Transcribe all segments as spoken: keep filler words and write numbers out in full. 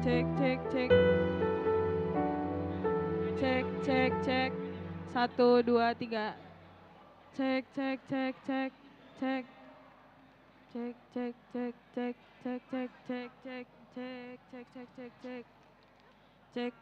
Cek, cek, cek. Cek, cek, cek. Satu, dua, tiga. Cek, cek, cek, cek. Cek. Cek, cek, cek, cek. Cek, cek, cek, cek. Cek, cek, cek, cek, cek. Cek.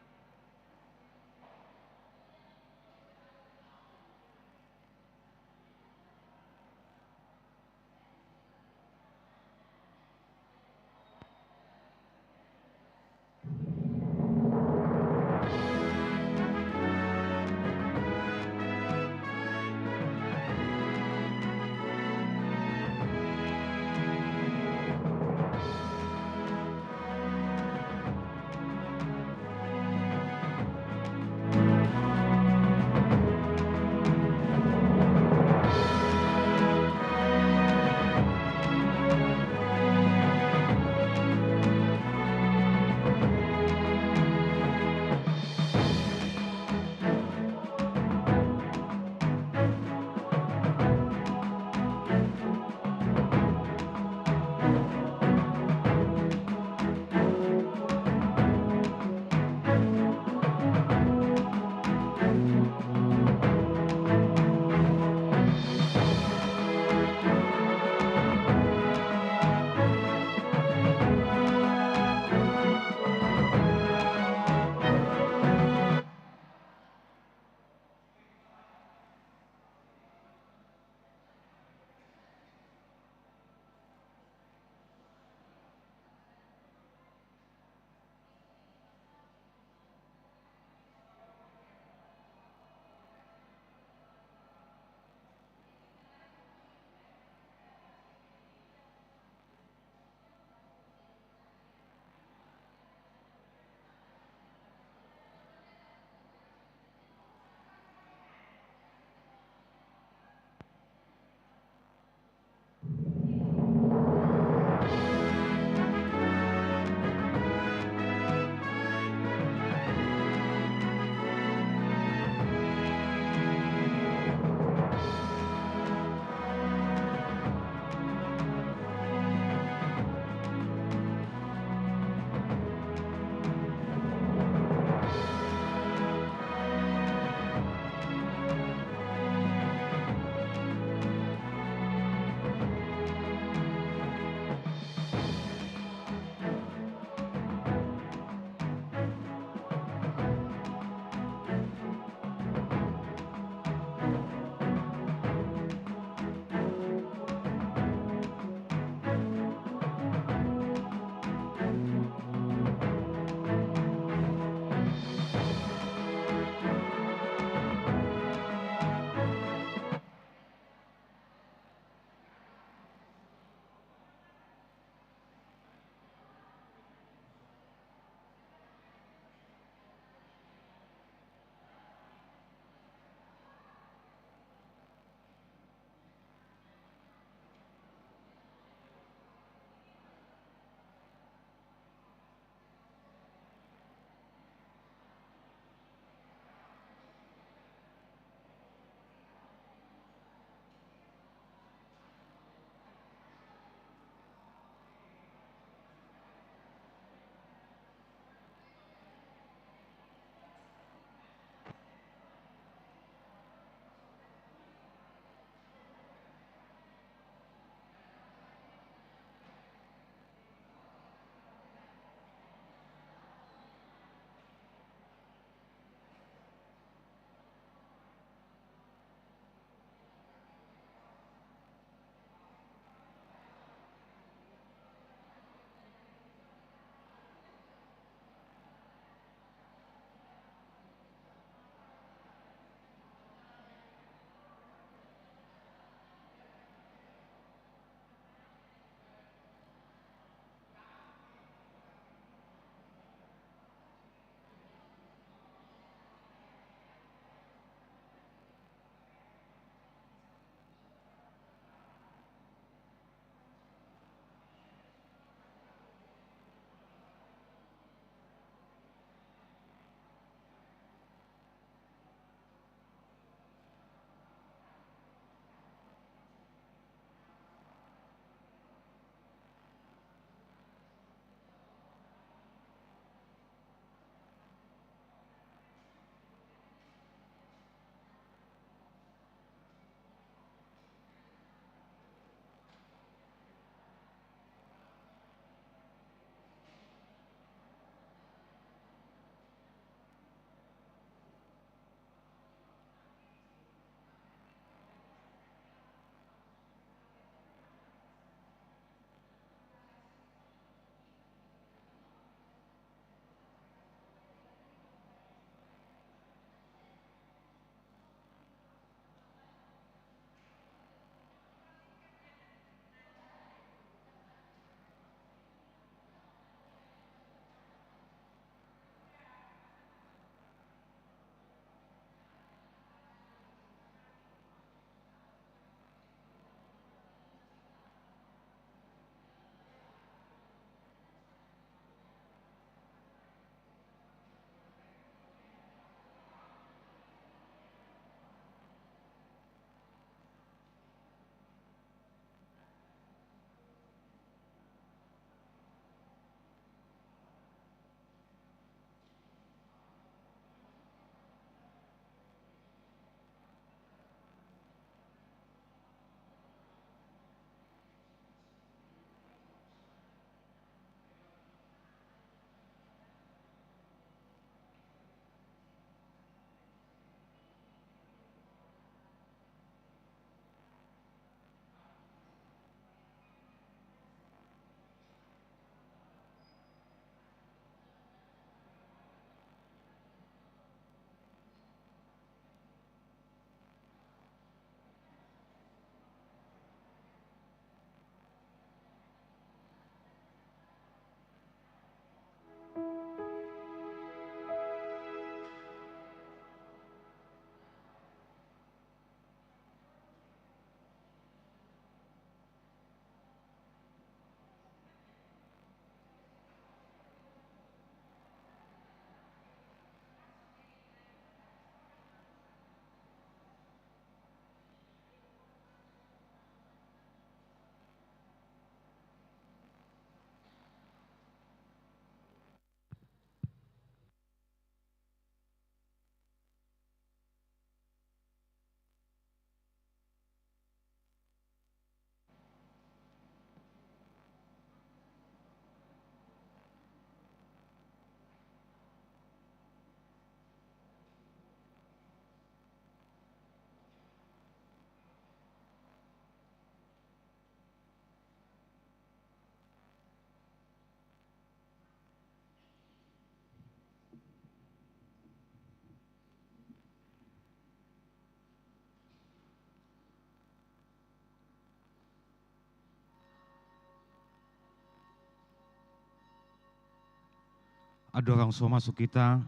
Andorang so masuk hita,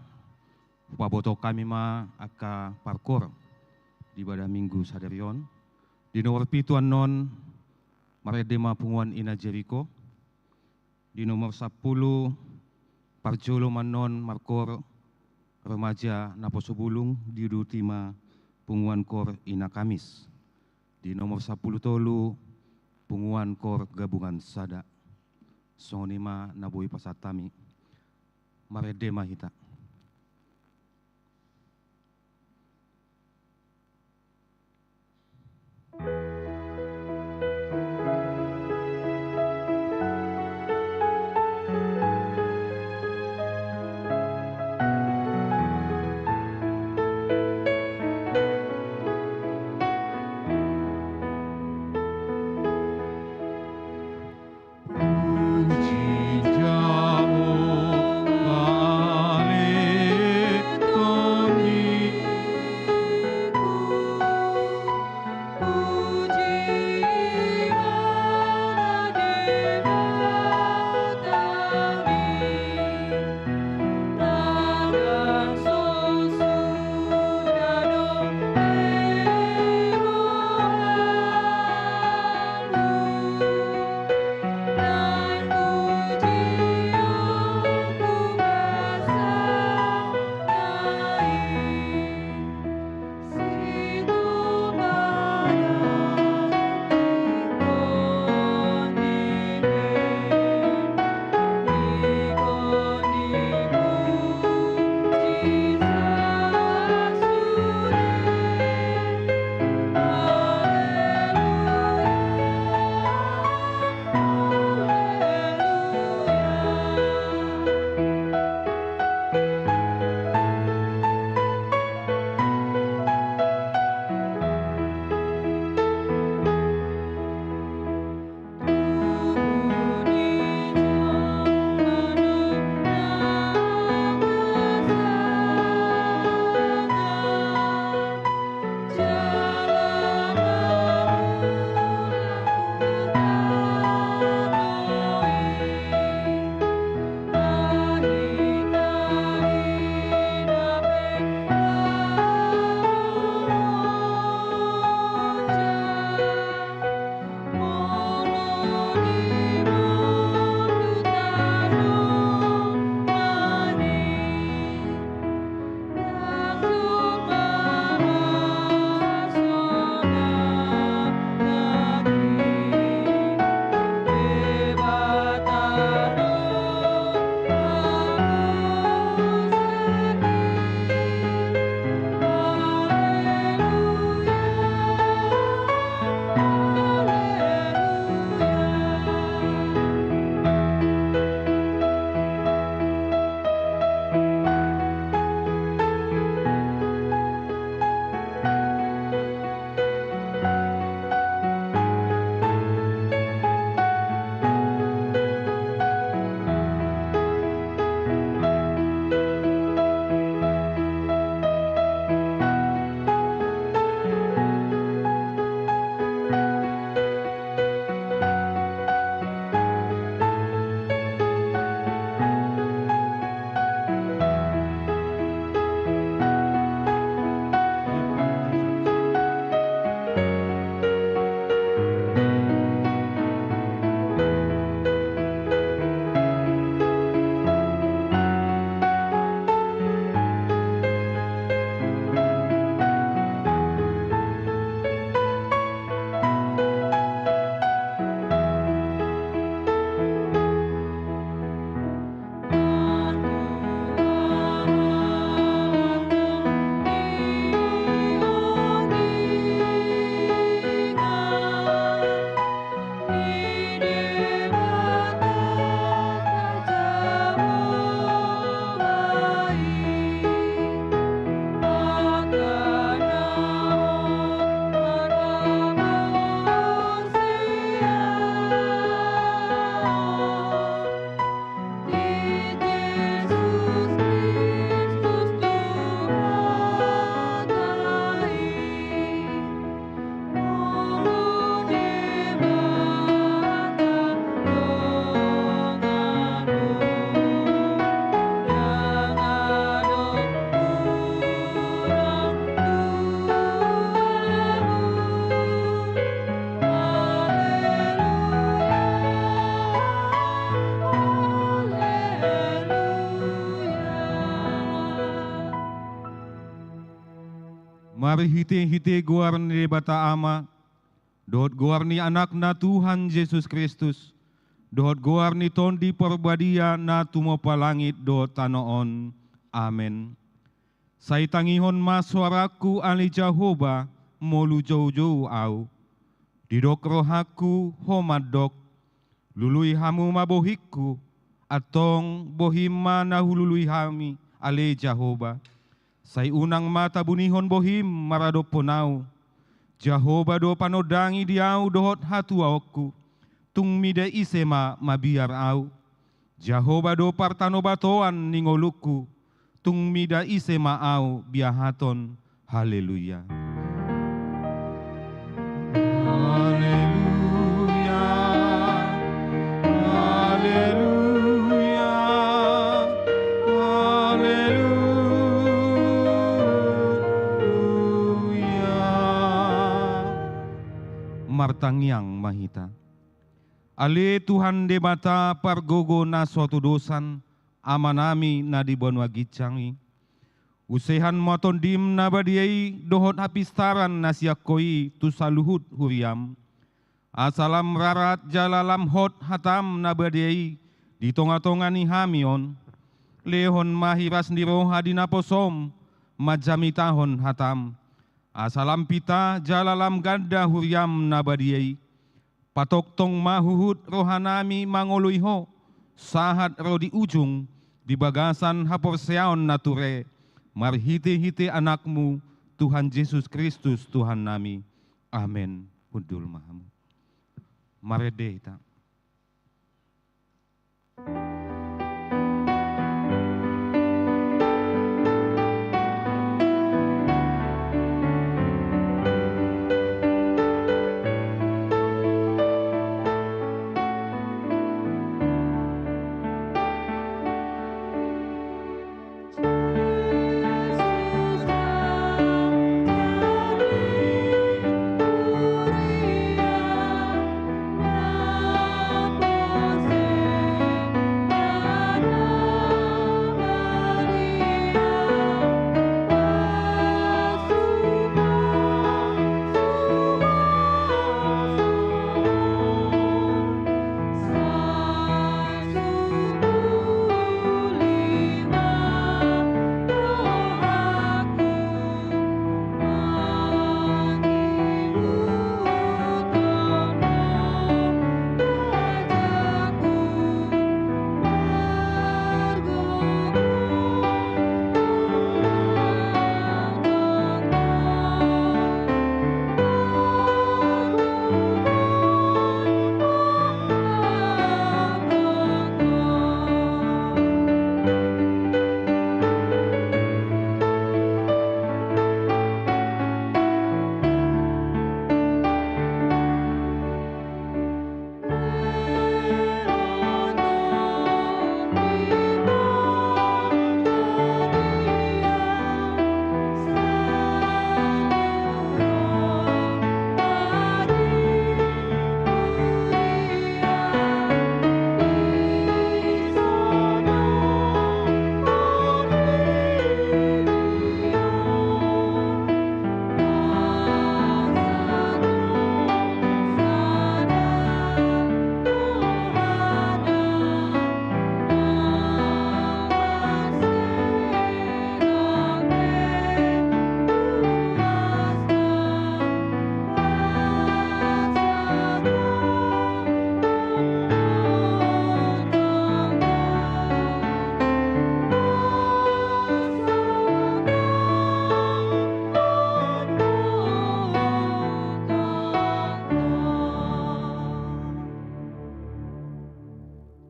hupaboto hami ma angka parkoor di ibadah Minggu sadari on. Di nomor pitu annon, marende ma Punguan Ina Jeriko. Di nomor sampulu, parjolo annon markoor remaja Naposo Bulung, diuduti ma Punguan Koor Ina Kamis. Di nomor sampulu tolu, Punguan Koor Gabungan Sada. Songon i ma na boi pasahat hami. Marende ma hita. Marhite-hite goar ni Debata Ama, dohot goar ni Anakna Tuhan Jesus Kristus, dohot goar ni Tondi Parbadia na tumompa langit dohot tano on. Amen. Sai tangihon ma soarangku ale Jahowa, molo joujou ahu. Didok rohangku, ho mandok: Lului hamu ma bohingku, antong bohim ma na hulului hami, ale Jahowa. Sai unang ma tabunihon bohim maradophon ahu. Jahowa do panondangi di ahu dohot hatuaonku, tung mida ise ma mabiar ahu. Jahowa do partanobatoan ni ngolungku, tung mida ise ma ahu biahaton. Haleluya. Haleluya. Haleluya. Haleluya. Martangiang ma hita. Ale Tuhan Debata pargogo na so tudosan, Amanami na di banua ginjang i, usehan ma Tondim na badia i dohot hapistaran na sian Ho i tu saluhut huriam. Asa lam rarat jala lam hot hatam na badia i di tonga-tonga ni hami on. Lehon ma hiras ni roha di naposom manjamitahon hatam. Asa lam pita jala lam ganda huriam na badia i. Patongtong ma huhut rohanami mangoloi Ho, sahat ro di ujung, di bagasan haporseaon na ture, marhite-hite Anakmu, Tuhan Jesus Kristus, Tuhannami. Amen. Hundul ma hamu. Marende hita.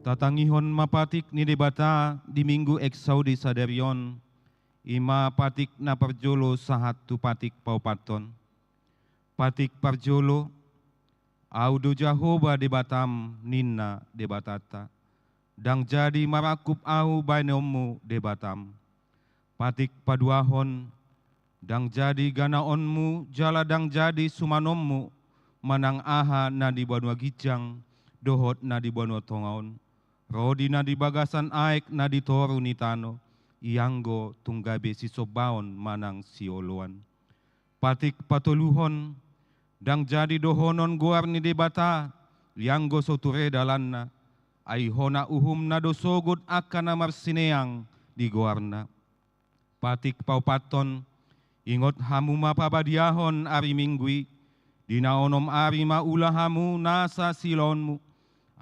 Tatangihon ma patik ni Debata di Minggu Exaudi sadari on, i ma patik na parjolo sahat tu patik paopathon. Patik parjolo: Ahu do Jahowa Debatam, ninna Debatanta. Ndang jadi marangkup Ahu baenonmu debatam. Patik paduahon: Ndang jadi ganaonmu jala ndang jadi sumanonmu manang aha na di banua ginjang dohot na di banua tonga on, ro di na di bagasan aek na di toru ni tano, ianggo tung gabe sisombaon manang sioloan. Patik patoluhon, ndang jadi dohonon goar ni Debata, ianggo so ture dalanna, ai hona uhumna do sogot angka na marsineang di goarna. Patik paopathon, ingot hamu ma pabadiahon ari Minggu i, di na onom ari ma ula hamu nasa siulaonmu,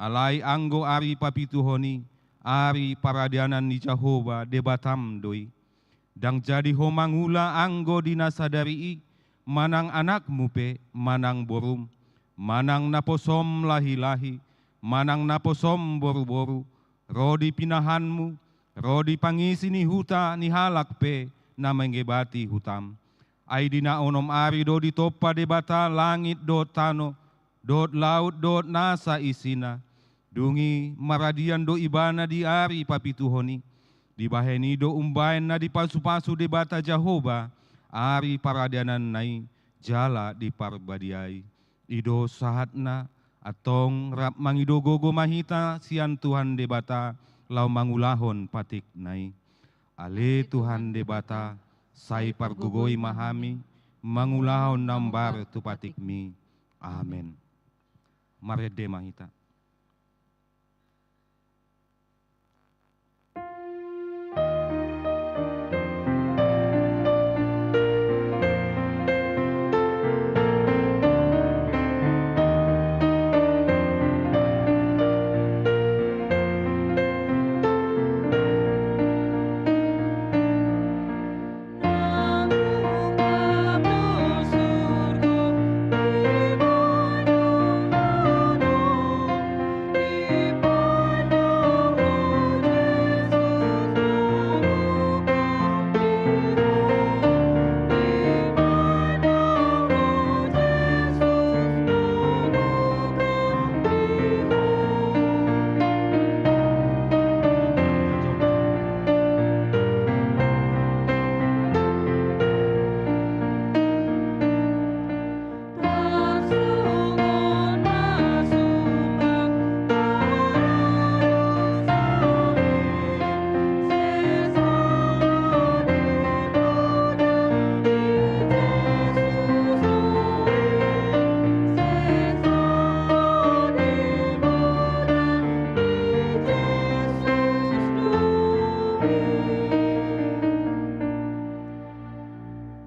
alai anggo ari papituhon i, ari paradianan ni Jahowa Debatam do i. Ndang jadi ho mangula anggo di na sadari i, manang anakmu pe, manang borum, manang naposom lahi-lahi, manang naposom boru-boru, ro di pinahanmu, ro di pangisi ni huta ni halak pe na mangebati hutam. Ai di na onom ari do ditompa Debata langit dohot tano, dohot laut dohot nasa isina. Dung i maradian do Ibana di ari papituhon i. Dibahen i do umbahen na dipasu-pasu Debata Jahowa ari paradiananna i jala diparbadiai. I do sahatna, antong rap mangido gogo ma hita sian Tuhan Debata laho mangulahon patikna i. Ale Tuhan Debata, sai pargogoi ma hami mangulahon na hombar tu patikmi. Amen. Marende ma hita.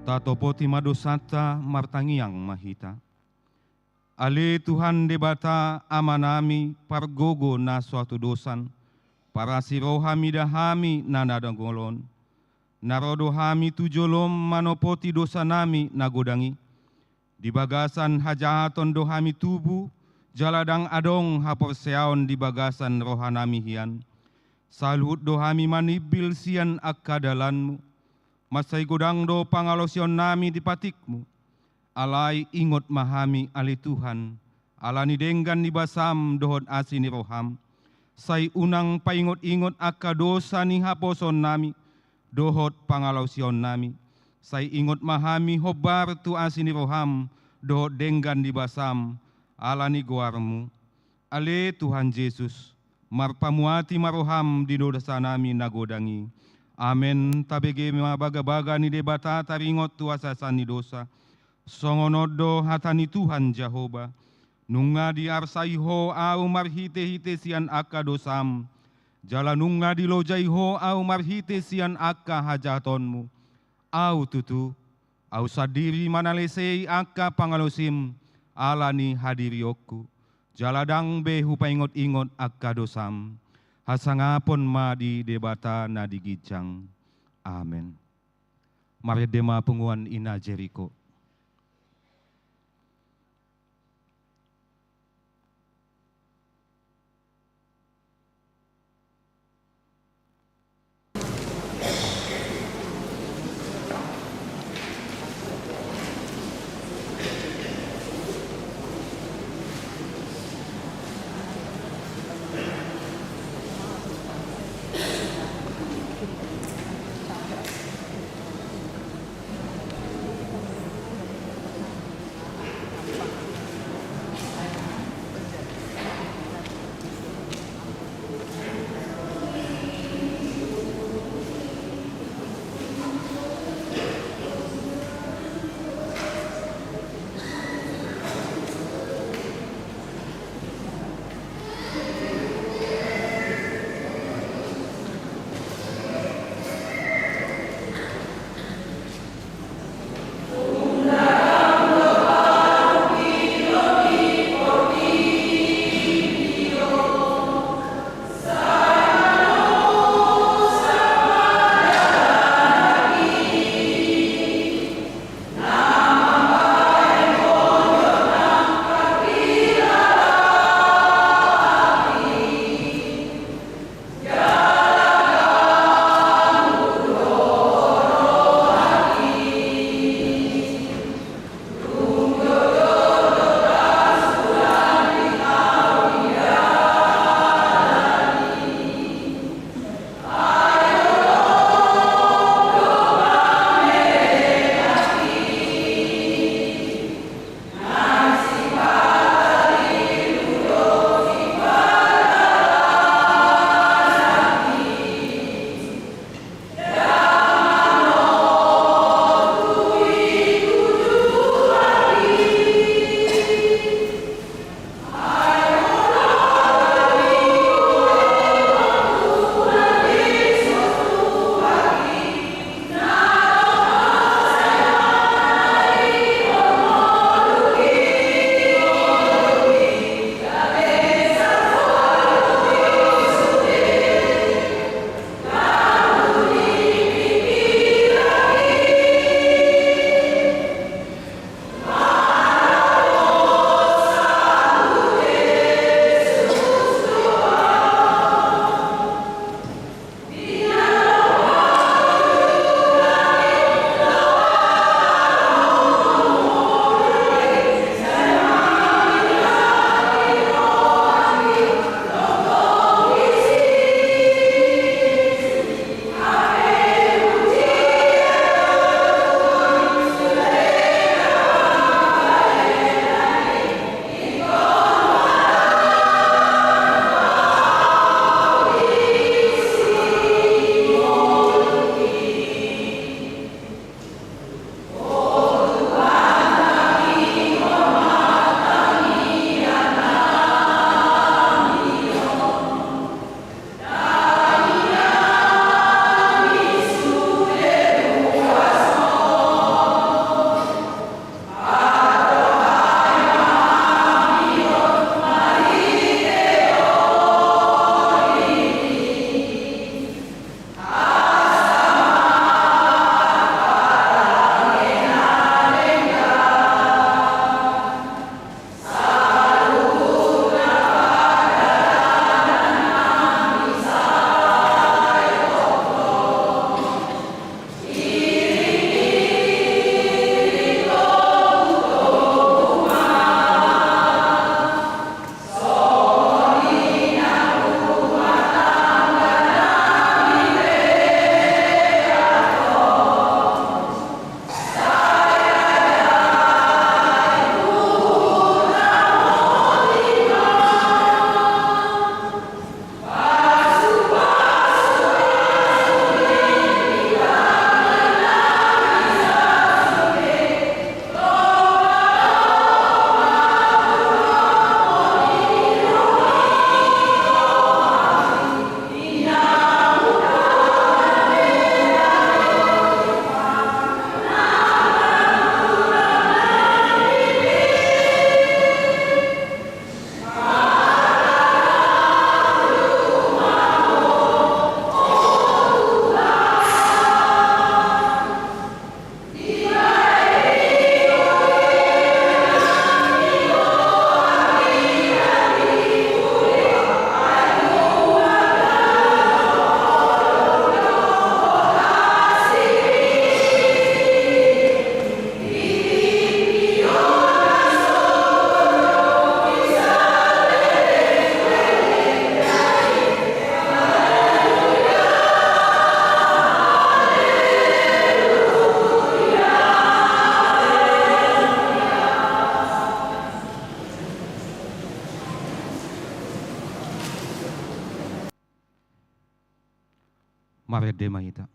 Tatopoti ma dosanta, martangiang ma hita. Ale Tuhan Debata, Amanami, pargogo na so hatudosan, parasi roha mida hami na na dangol on. Na ro do hami tu jolom manopoti dosanami na godang i. Di bagasan hajahaton do hami tubu, jala ndang adong haporseaon di bagasan rohanami hian. Saluhut do hami manimbil sian angka dalanmu. Mansai godang do pangalaosionnami di patikmu. Alai ingot ma hami, ale Tuhan, ala ni denggan ni basam dohot asi ni roham. Sai unang paingot-ingot angka dosa ni haposoonnami dohot pangalaosionnami. Sai ingot ma hami hombar tu asi ni roham dohot denggan ni basam, ala ni goarmu. Ale Tuhan Jesus, marpamuati ma roham di dosanami na godang i. Amen. Tabege ma bagabaga ni Debata taringot tu hasesaan ni dosa. Songon on do hata ni Tuhan Jahowa: Nunga diarsai ho ahu marhite-hite sian angka dosam, jala nunga dilojai ho ahu marhite sian angka hajahatonmu. Ahu tutu, ahu sandiri manalesei angka pangalaosim ala ni hadirionku, jala ndang be hupaingot-ingot angka dosam. Hasangapon ma di Debata na di ginjang. Amen. Marende ma punguan ina Jeriko. Marende ma hita.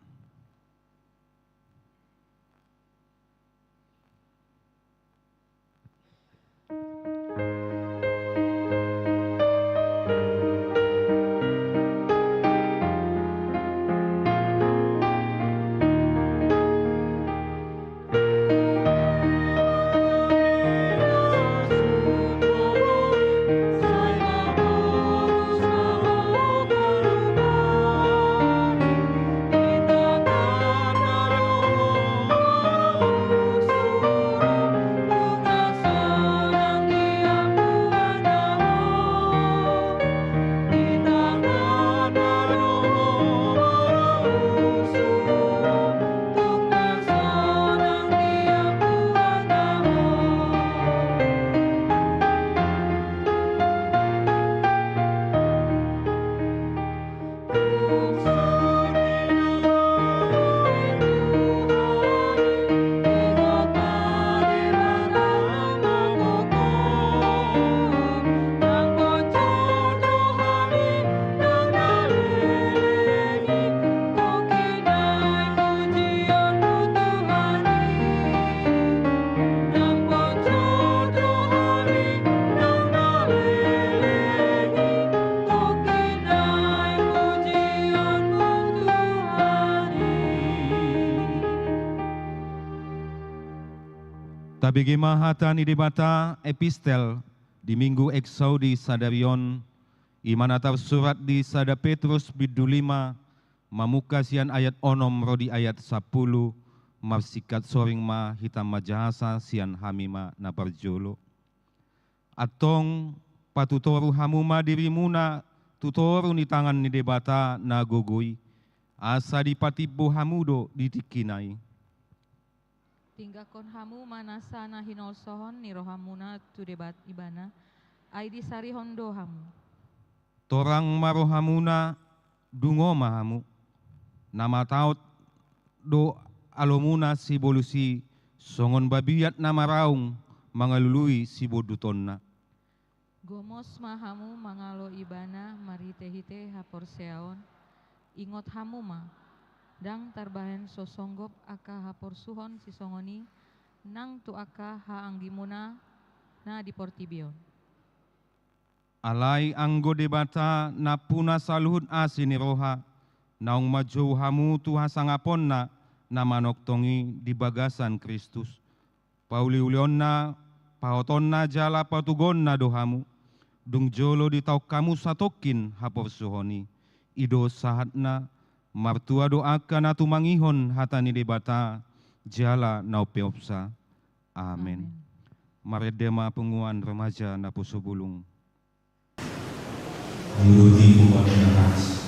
Tabege ma hata ni Debata, epistel di Minggu Exaudi sadari on, i ma na tarsurat di sada Petrus bindu lima, mamungka sian ayat onom ro di ayat sampulu. Marsingkat soring ma hita manjahasa sian hami ma na parjolo. Antong patutoru hamu ma dirimuna tu toru ni tangan ni Debata na gogo i, asa dipatimbo hamu do di tingkina i. Tinggangkon hamu ma nasa na hinolsohon ni rohamuna tu Debat-, Ibana, ai disarihon do hamu. Torang ma rohamuna, dungo ma hamu. Na mataot do alomuna sibolus i, songon babiat na maraung mangalului sibondutonna. Gomos ma hamu mangalo Ibana marhitehite haporseaon. Ingot hamu ma, ndang tarbahen so songgop angka haporsuhon sisongon i nang tu angka haanggimuna na di portibi on. Alai anggo Debata nampuna saluhut asi ni roha, naung manjou hamu tu hasangaponna na manongtong i di bagasan Kristus, pauliulionna, pahotonna jala patugonna do hamu, dung jolo ditaon hamu satongkin haporsuhon i. I do sahatna, martua do angka na tumangihon hata ni Debata jala na umpeopsa. Amen. Amen. Marende ma punguan remaja Naposo Bulung. Diuduti punguan Minahas.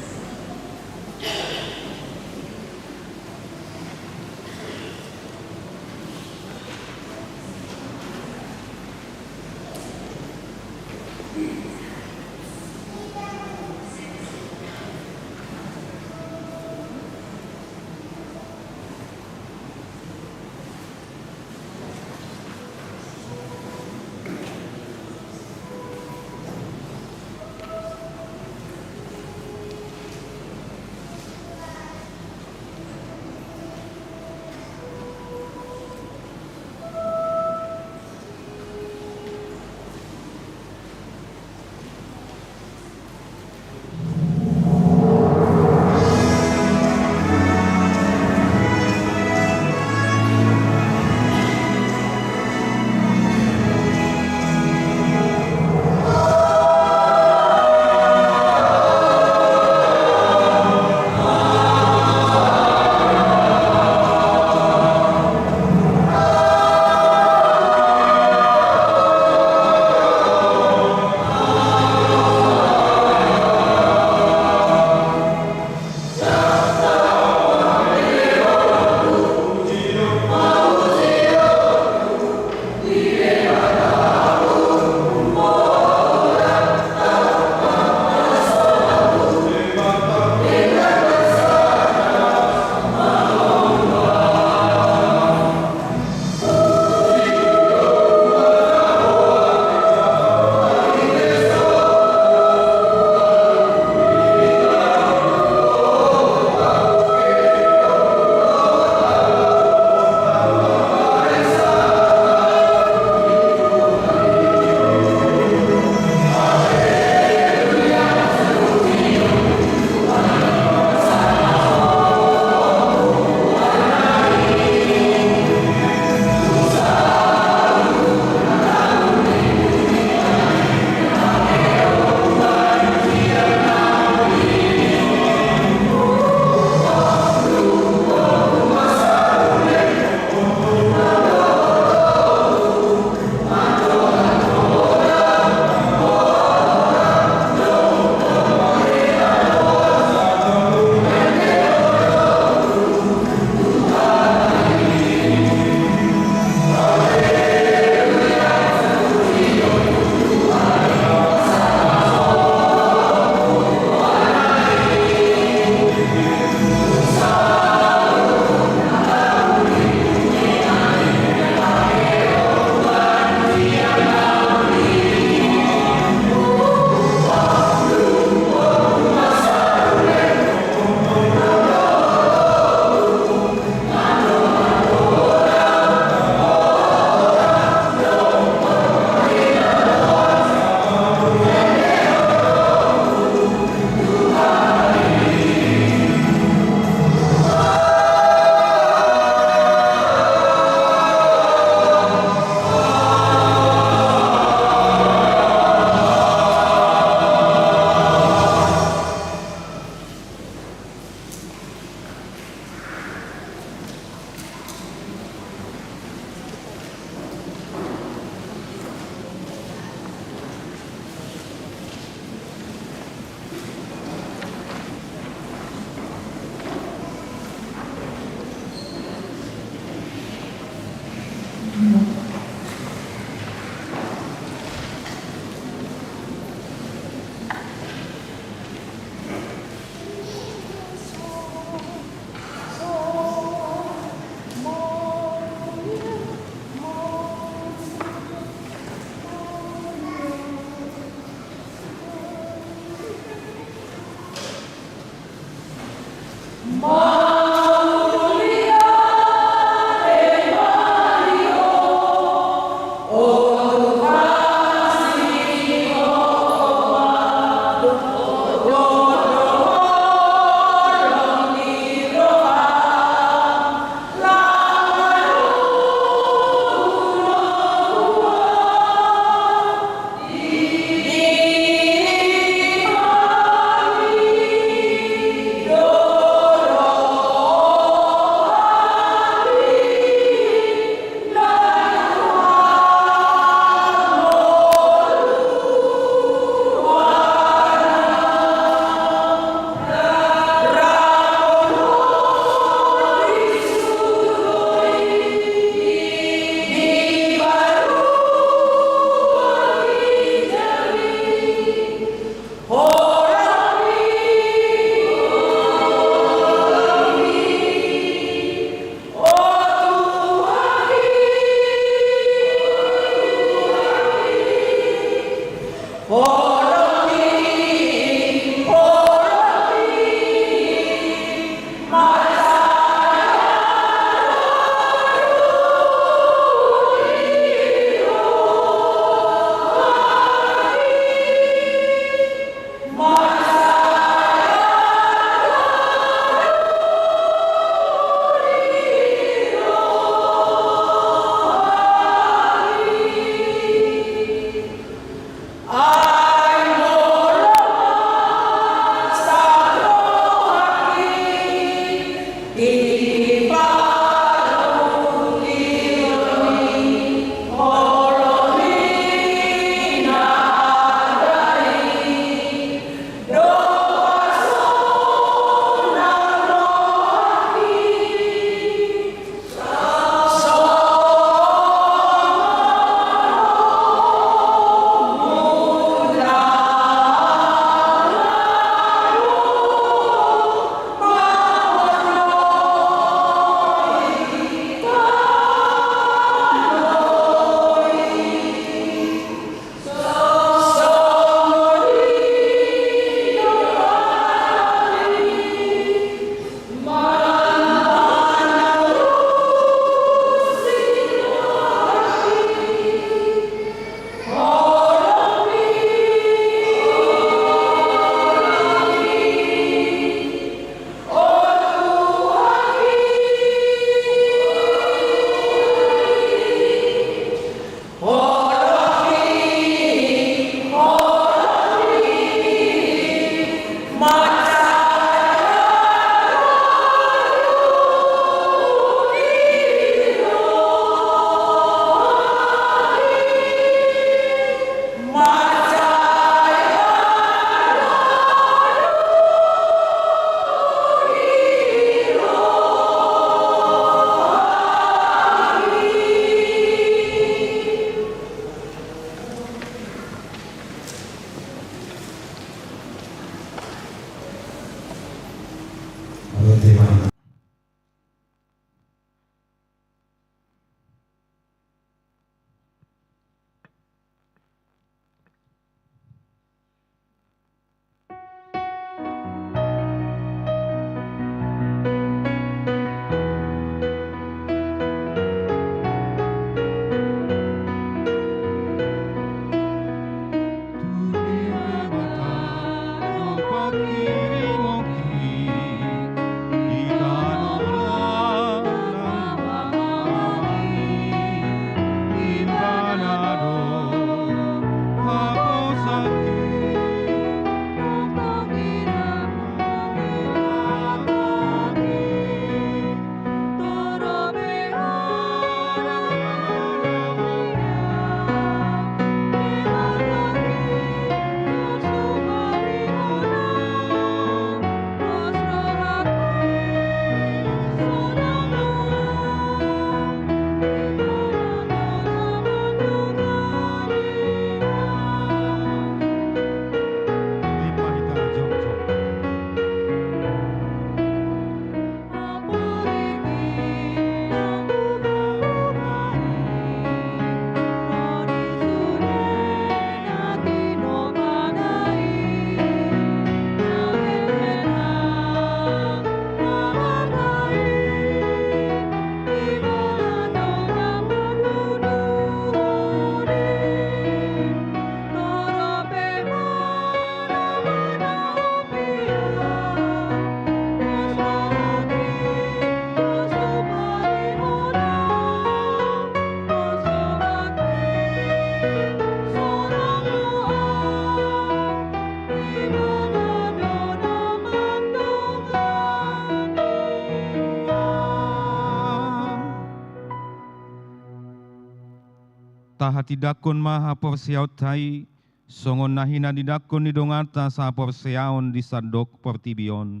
Tahatindangkon ma haporseaonta i, songon na hinatindangkon ni donganta saporseaon di sandok portibi on.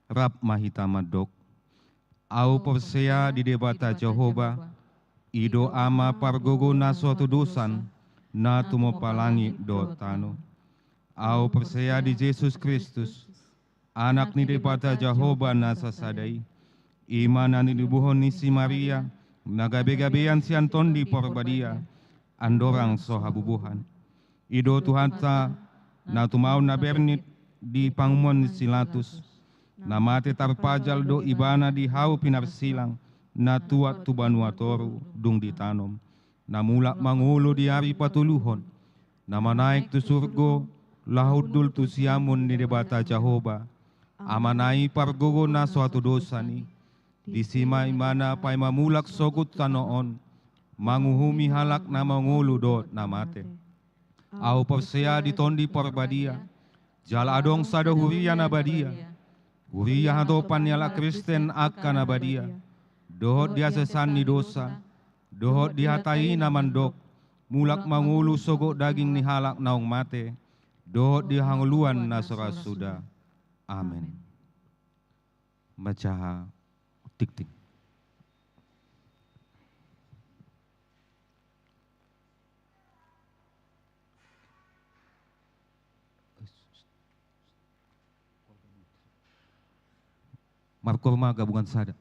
Rap ma hita mandok. Ahu porsea di Debata Jahowa, i do Ama pargogo na so hatudosan, na tumompa langit dohot tano. Ahu porsea di Jesus Kristus, Anak ni Debata Jahowa na sasada i, i ma na nitubuhon ni si Maria, na gabegabean sian Tondi Parbadia, andorang so habubuhan. I do Tuhanta, na tumaon na bernit di pangumoan ni si Latus, na mate tarpajal do Ibana di hau pinarsilang, na tuat tu banua toru, dung ditanom, na mulak mangolu di ari patoluhon, na manaek tu surgo, laho hundul tu siamun ni Debata Jahowa, Amana i pargogo na so hatudosan i. Disi ma Ibana paima mulak sogot tano on, manguhumi halak na mangolu dohot na mate. Ahu porsea di Tondi Parbadia, jala adong sada huria na badia, huria hatopan ni halak Kristen angka na badia, dohot di hasesaan ni dosa, dohot di hata i na mandok, mulak mangolu sogot daging ni halak naung mate, dohot di hangoluan na so ra suda. Amen. Manjaha tingting. Markoor ma gabungan sada.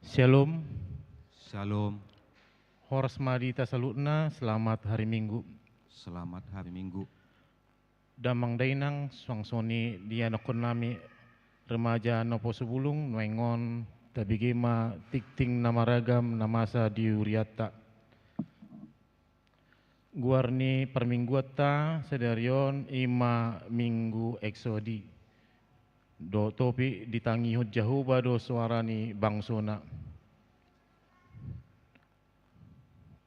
Syalom. Syalom. Horas ma di hita saluhutna, selamat hari Minggu. Selamat hari Minggu. Damang dainang, suang songon i di ianakhon nami remaja Nopo Sibulung, nuaeng on tabege ma tingting na maragam na masa di hurianta. Goar ni parmingguanta sadari on i ma Minggu Eksodi. Dohot topik, ditangihon Jahowa do soara ni bangsona.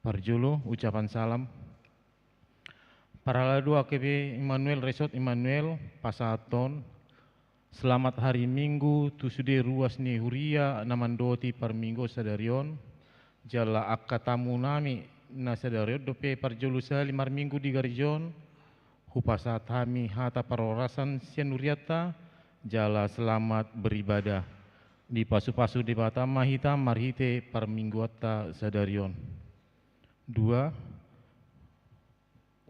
Parjolo, ucapan salam. Parhalado H K B P Immanuel Resort Immanuel pasahathon selamat hari Minggu tu sude ruas ni huria na mandohoti parmingguon sadari on, jala angka tamu nami na sadari on dope parjolo sahali marminggu di gareja on, hupasahat hami hata parhorasan sian hurianta, jala selamat beribadah. Dipasupasu Debata ma hita marhite parmingguanta sadari on. Dua,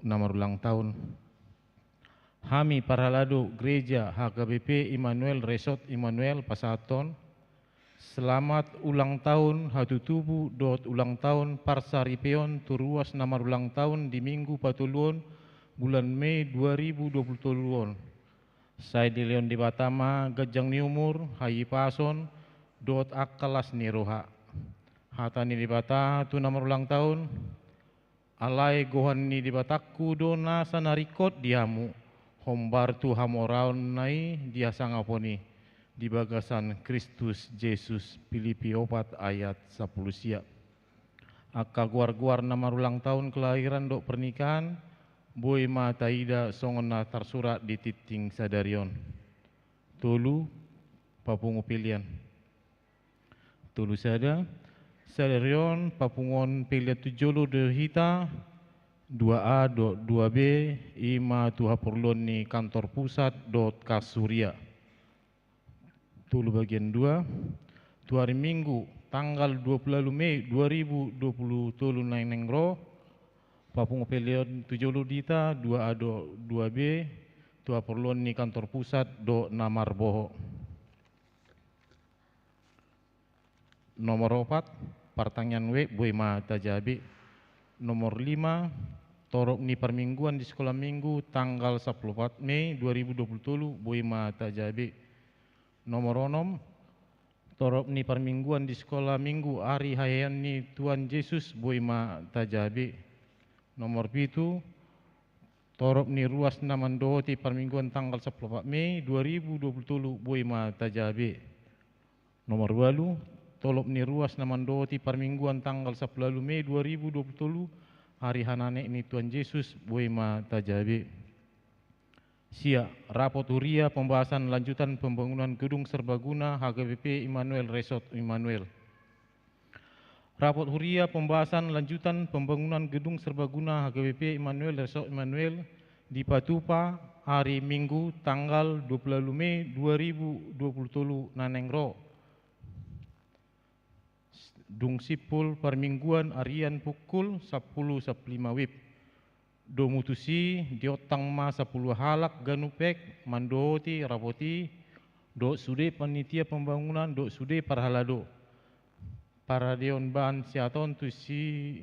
na marulang tahun. Hami parhalado Gereja H K B P Immanuel Resort Immanuel pasahathon selamat ulang tahun hatutubu dohot ulang tahun parsaripeon tu ruas na marulang tahun di Minggu patoluhon bulan Mei dua ribu dua puluh tolu on. Sai dilehon Debata ma ganjang ni umur, hahipason, dohot angka las ni roha. Hata ni Debata tu na marulang tahun. Alai gohan ni Debatangku do nasa na ringkot di hamu, hombar tu hamoraonna i di hasangapon i, di bagasan Kristus Jesus. Filipi opat ayat sampulu sia. Angka goar-goar na marulang tahun kelahiran dohot pernikahan, boi ma taida songon na tarsurat di tingting sadari on. Tolu, papungu pelean. Tolu sada, sadari on papunguon pelean tu jolo do hita, dua A dohot dua B, i ma tu haporluan ni kantor pusat dohot kas huria. Tolu bagian dua, tu hari Minggu tanggal dua puluh ualu Mei dua ribu dua puluh tolu naeng-naeng ro, papungu pelean tu jolo do hita, dua A dohot dua B, tu haporluan ni kantor pusat dohot na marbohok. Nomor opat, partangiangan web boi ma tajabe. Nomor lima, torop ni parmingguan di Sekolah Minggu tanggal sampulu opat Mei dua ribu dua puluh tolu boi ma tajabe. Nomor onom, torop ni parmingguan di Sekolah Minggu Ari Haheheon ni Tuhan Jesus boi ma tajabe. Nomor pitu, torop ni ruas na mandohoti parmingguan tanggal sampulu opat Mei dua ribu dua puluh tolu boi ma tajabe. Nomor ualu, torop ni ruas na mandohoti parmingguan tanggal sampulu ualu Mei dua ribu dua puluh tolu, Ari Hananek ni Tuhan Jesus, boi ma tajabe. Sia, rapot huria pembahasan lanjutan pembangunan gedung serbaguna H K B P Immanuel Resort Immanuel. Rapot huria pembahasan lanjutan pembangunan gedung serbaguna H K B P Immanuel Resort Immanuel dipatupa hari Minggu tanggal dua puluh Mei dua ribu dua puluh tolu na naeng ro. Dung simpul parmingguan arian pukul sampulu sampulu lima wib. Domu tusi diontang ma sampulu halak ganup ek mandohoti rapot i, dohot sude panitia pembangunan dohot sude parhalado. Paradion bahan siaton tusi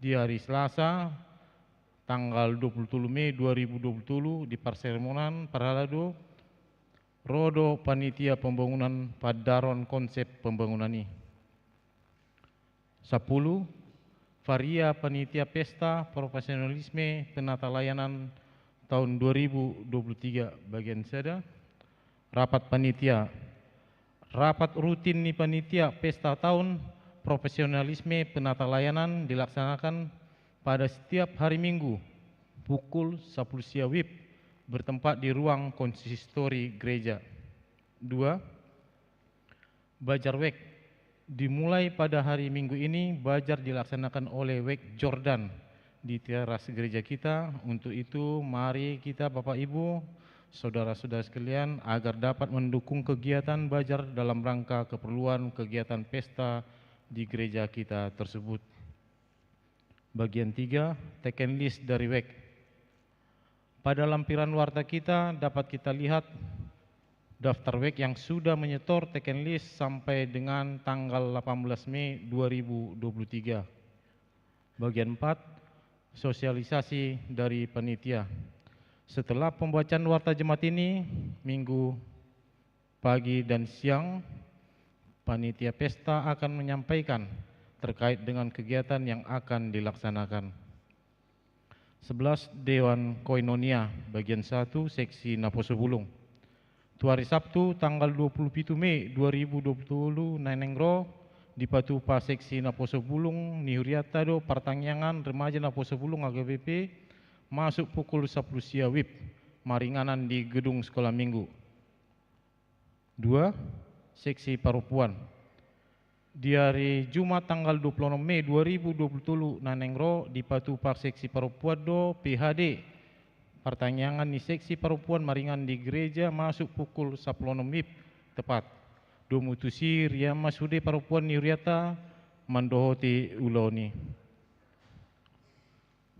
di hari Selasa tanggal dua puluh tolu Mei dua ribu dua puluh tolu di parsermonan parhalado, ro do panitia pembangunan pandaron konsep pembangunan i. Sampulu, varia panitia pesta profesionalisme penata layanan tahun dua ribu dua puluh tiga bagian sada. Rapat panitia. Rapat rutin ni panitia pesta tahun profesionalisme penata layanan dilaksanakan pada setiap hari Minggu pukul sampulu sia wib, bertempat di ruang konsistori gereja. Dua, bajar wek. Dimulai pada hari Minggu ini, bajar dilaksanakan oleh wek Jordan di teras gereja kita. Untuk itu, mari kita, Bapak Ibu, saudara-saudara sekalian, agar dapat mendukung kegiatan bajar dalam rangka keperluan kegiatan pesta di gereja kita tersebut. Bagian tiga, teken list dari wek. Pada lampiran warta kita dapat kita lihat daftar wek yang sudah menyetor teken list sampai dengan tanggal delapan belas Mei dua ribu dua puluh tiga. Bagian empat, sosialisasi dari panitia. Setelah pembacaan warta Jemaat ini, Minggu pagi dan siang, panitia pesta akan menyampaikan terkait dengan kegiatan yang akan dilaksanakan. Sebelas, Dewan Koinonia, bagian satu, seksi Naposo Bulung. Tu hari Sabtu, tanggal dua puluh pitu Mei dua ribu dua puluh tolu na naeng ro, dipatupa seksi Naposo Bulung ni hurianta do partangiangan remaja Naposo Bulung H K B P masuk pukul sampulu sia wib, maringanan di gedung Sekolah Minggu. Dua, seksi parompuan. Di hari Jumat tanggal dua puluh enam Mei dua ribu dua puluh tolu na naeng ro, dipatupa seksi parompuan do P H D. Partangiangan ni seksi parompuan maringan di gereja masuk pukul sampulu enam wib tepat. Domu tusi rian ma sude parompuan ni hurianta mandohoti ulaon i.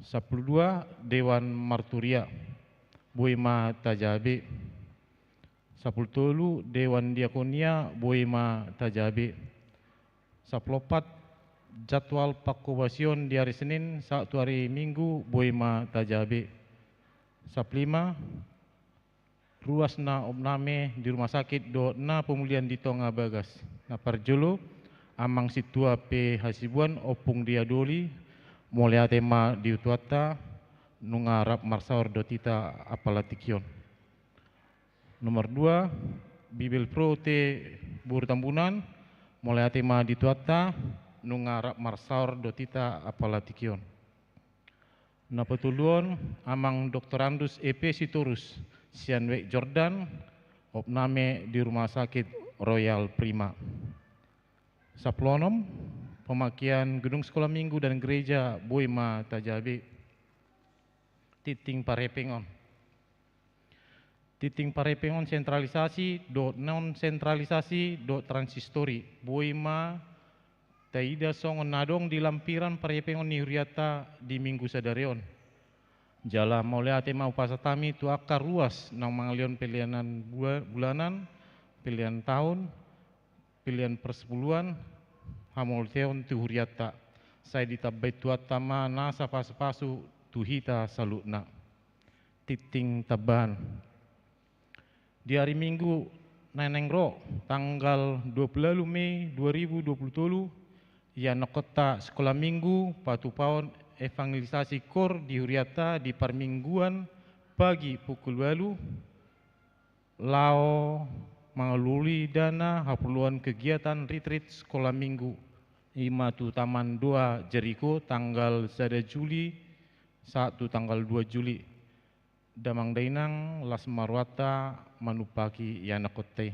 Sampulu dua, Dewan Marturia, boi ma tajaha be. Sampulu tolu, Dewan Diakonia, boi ma tajaha be. Sampulu opat, jadwal pangkobasion di hari Senin sahat tu hari Minggu, boi ma tajaha be. Sampulu lima, ruas na opname di rumah sakit dohot na pemulihan di tonga bagas. Na parjolo, Amang Sintua P Hasibuan, Ompung Diadoli, mauliate ma di Tuhanta, nunga rap marsaor dohot hita apala tingki on. Nomor dua, Bibelvrouw T Boru Tambunan, mauliate ma di Tuhanta, nunga rap marsaor dohot hita apala tingki on. Na patoluhon, Amang Doktorandus E P Sitorus, sian wek Jordan, opname di Rumah Sakit Royal Prima. Sampulu onom, pemakaian gedung sekolah minggu dan gereja boi ma tajaha be. Tingting parhepengon. Tingting parhepengon sentralisasi dohot non sentralisasi dohot transistori boi ma taida songon na adong di lampiran parhepengon ni hurianta di minggu sadari on. Jala mauliate ma hupasahat hami tu angka ruas naung mangalehon pelean bua-, bulanan, pelean taon, pelean persepuluhan, hamauliateon tu hurianta. Sai ditambai Tuhanta ma nasa pasupasu tu hita saluhutna. Tingting tambahan. Di hari Minggu na naeng ro, tanggal dua puluh ualu Mei dua ribu dua puluh tolu, ianakhonta sekolah minggu patupaon evangelisasi koor di hurianta di parmingguan pagi pukul ualu, laho mangalului dana haporluan kegiatan retreat sekolah minggu, i ma tu Taman Doa Jeriko tanggal sada Juli sahat tu tanggal dua Juli. Damang dainang, las ma rohanta manumpahi ianakhonta i.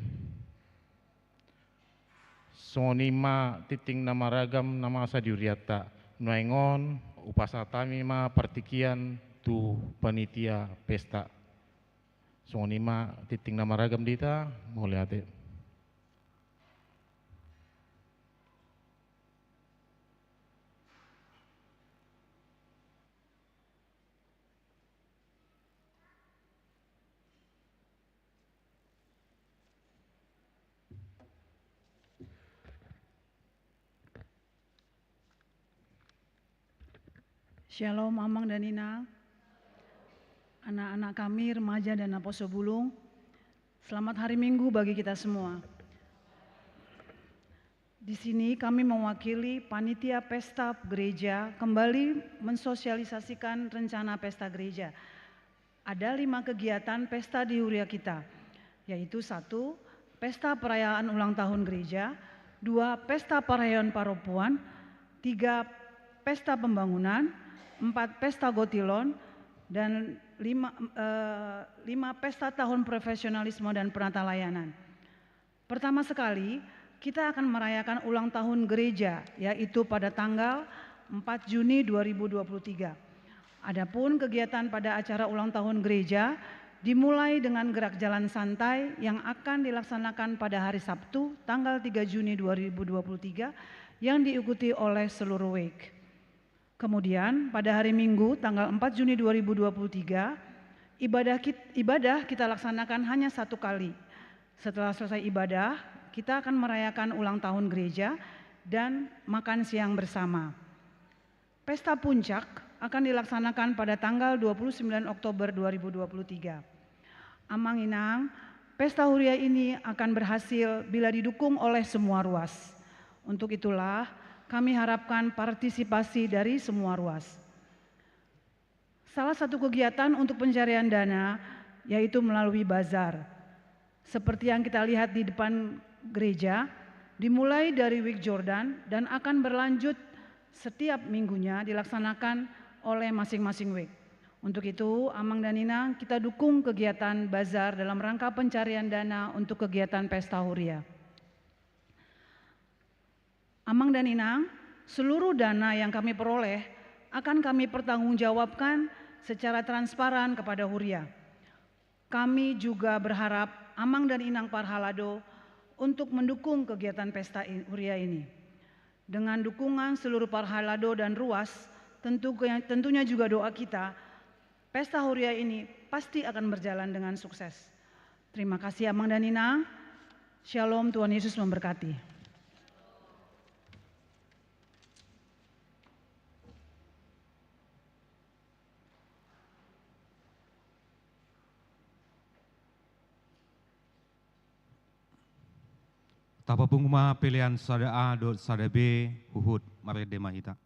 Songon i ma tingting na maragam na masa di hurianta. Nuaeng on, hupasahat hami ma partingkian tu panitia pesta. Songon i ma tingting na maragam di hita, mauliate. Shalom, Amang dan Inang. Anak-anak kami, remaja dan naposobulung. Selamat hari Minggu bagi kita semua. Di sini kami mewakili panitia pesta gereja kembali mensosialisasikan rencana pesta gereja. Ada lima kegiatan pesta di huria kita, yaitu satu, pesta perayaan ulang tahun gereja, dua, pesta parayaan parompuan, tiga, pesta pembangunan, empat, pesta gotilon, dan lima, eh, lima, pesta tahun profesionalisme dan penata layanan. Pertama sekali, kita akan merayakan ulang tahun gereja, yaitu pada tanggal empat Juni dua ribu dua puluh tiga. Adapun kegiatan pada acara ulang tahun gereja dimulai dengan gerak jalan santai yang akan dilaksanakan pada hari Sabtu, tanggal tiga Juni dua ribu dua puluh tiga, yang diikuti oleh seluruh wake. Kemudian, pada hari Minggu, tanggal empat Juni dua ribu dua puluh tiga, ibadah kit-, ibadah kita laksanakan hanya satu kali. Setelah selesai ibadah, kita akan merayakan ulang tahun gereja dan makan siang bersama. Pesta puncak akan dilaksanakan pada tanggal dua puluh sembilan Oktober dua ribu dua puluh tiga. Amang Inang, pesta huria ini akan berhasil bila didukung oleh semua ruas. Untuk itulah, kami harapkan partisipasi dari semua ruas. Salah satu kegiatan untuk pencarian dana yaitu melalui bazar. Seperti yang kita lihat di depan gereja, dimulai dari wake Jordan dan akan berlanjut setiap minggunya dilaksanakan oleh masing-masing wake. Untuk itu, Amang dan Inang, kita dukung kegiatan bazar dalam rangka pencarian dana untuk kegiatan pesta huria. Amang dan Inang, seluruh dana yang kami peroleh akan kami pertanggungjawabkan secara transparan kepada huria. Kami juga berharap Amang dan Inang parhalado untuk mendukung kegiatan pesta i-, huria ini. Dengan dukungan seluruh parhalado dan ruas, tentu ke-, tentunya juga doa kita, pesta huria ini pasti akan berjalan dengan sukses. Terima kasih, Amang dan Inang. Shalom, Tuhan Yesus memberkati. Tapapungu ma pelean sada A dohot sada B, huhut marende ma hita.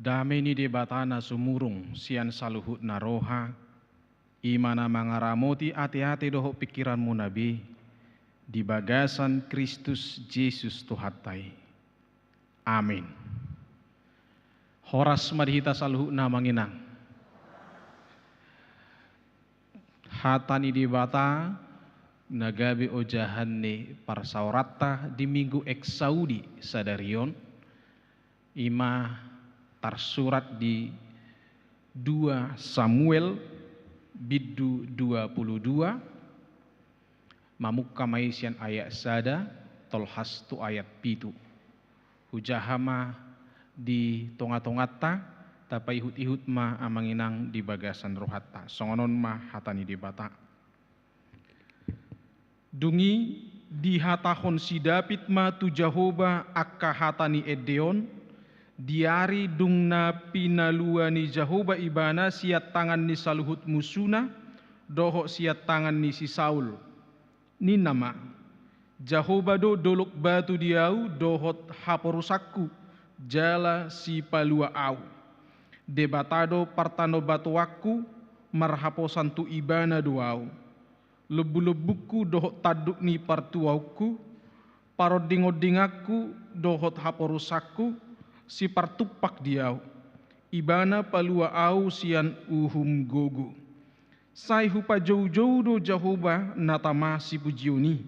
Dame ni Debata na sumurung sian saluhutna roha, i ma na mangaramoti ateate dohot pingkiranmuna be, di bagasan Kristus Jesus Tuhanta i. Amin. Horas ma di hita saluhutna, amang inang. Hata ni Debata na gabe ojahan ni parsaoranta di Minggu Exaudi sadari on, i ma tarsurat di dua Samuel bindu dua pulu dua, mamungka ma i sian ayat sada tolhas tu ayat pitu. Hujaha ma di tongatonganta, tapaihutihut ma, amang inang, di bagasan rohanta. Songon on ma hata ni Debata. Dung i dihatahon si Daud ma tu Jahowa angka hata ni ende on, di ari dung na pinalua ni Jahowa ibana sian tangan ni saluhut musuna, dohot sian tangan ni si Saul. Ninna ma: Jahowa do dolok batu di ahu dohot haporusanku, jala sipalua ahu. Debata do partanobatoanku, marhaposan tu Ibana do ahu. Lombulombungku dohot tanduk ni partuaonku, parondingondinganku dohot haporusanku, sipartumpak di ahu. Ibana palua ahu sian uhum gogo. Sai hupajoujou do Jahowa na tama sipujion i,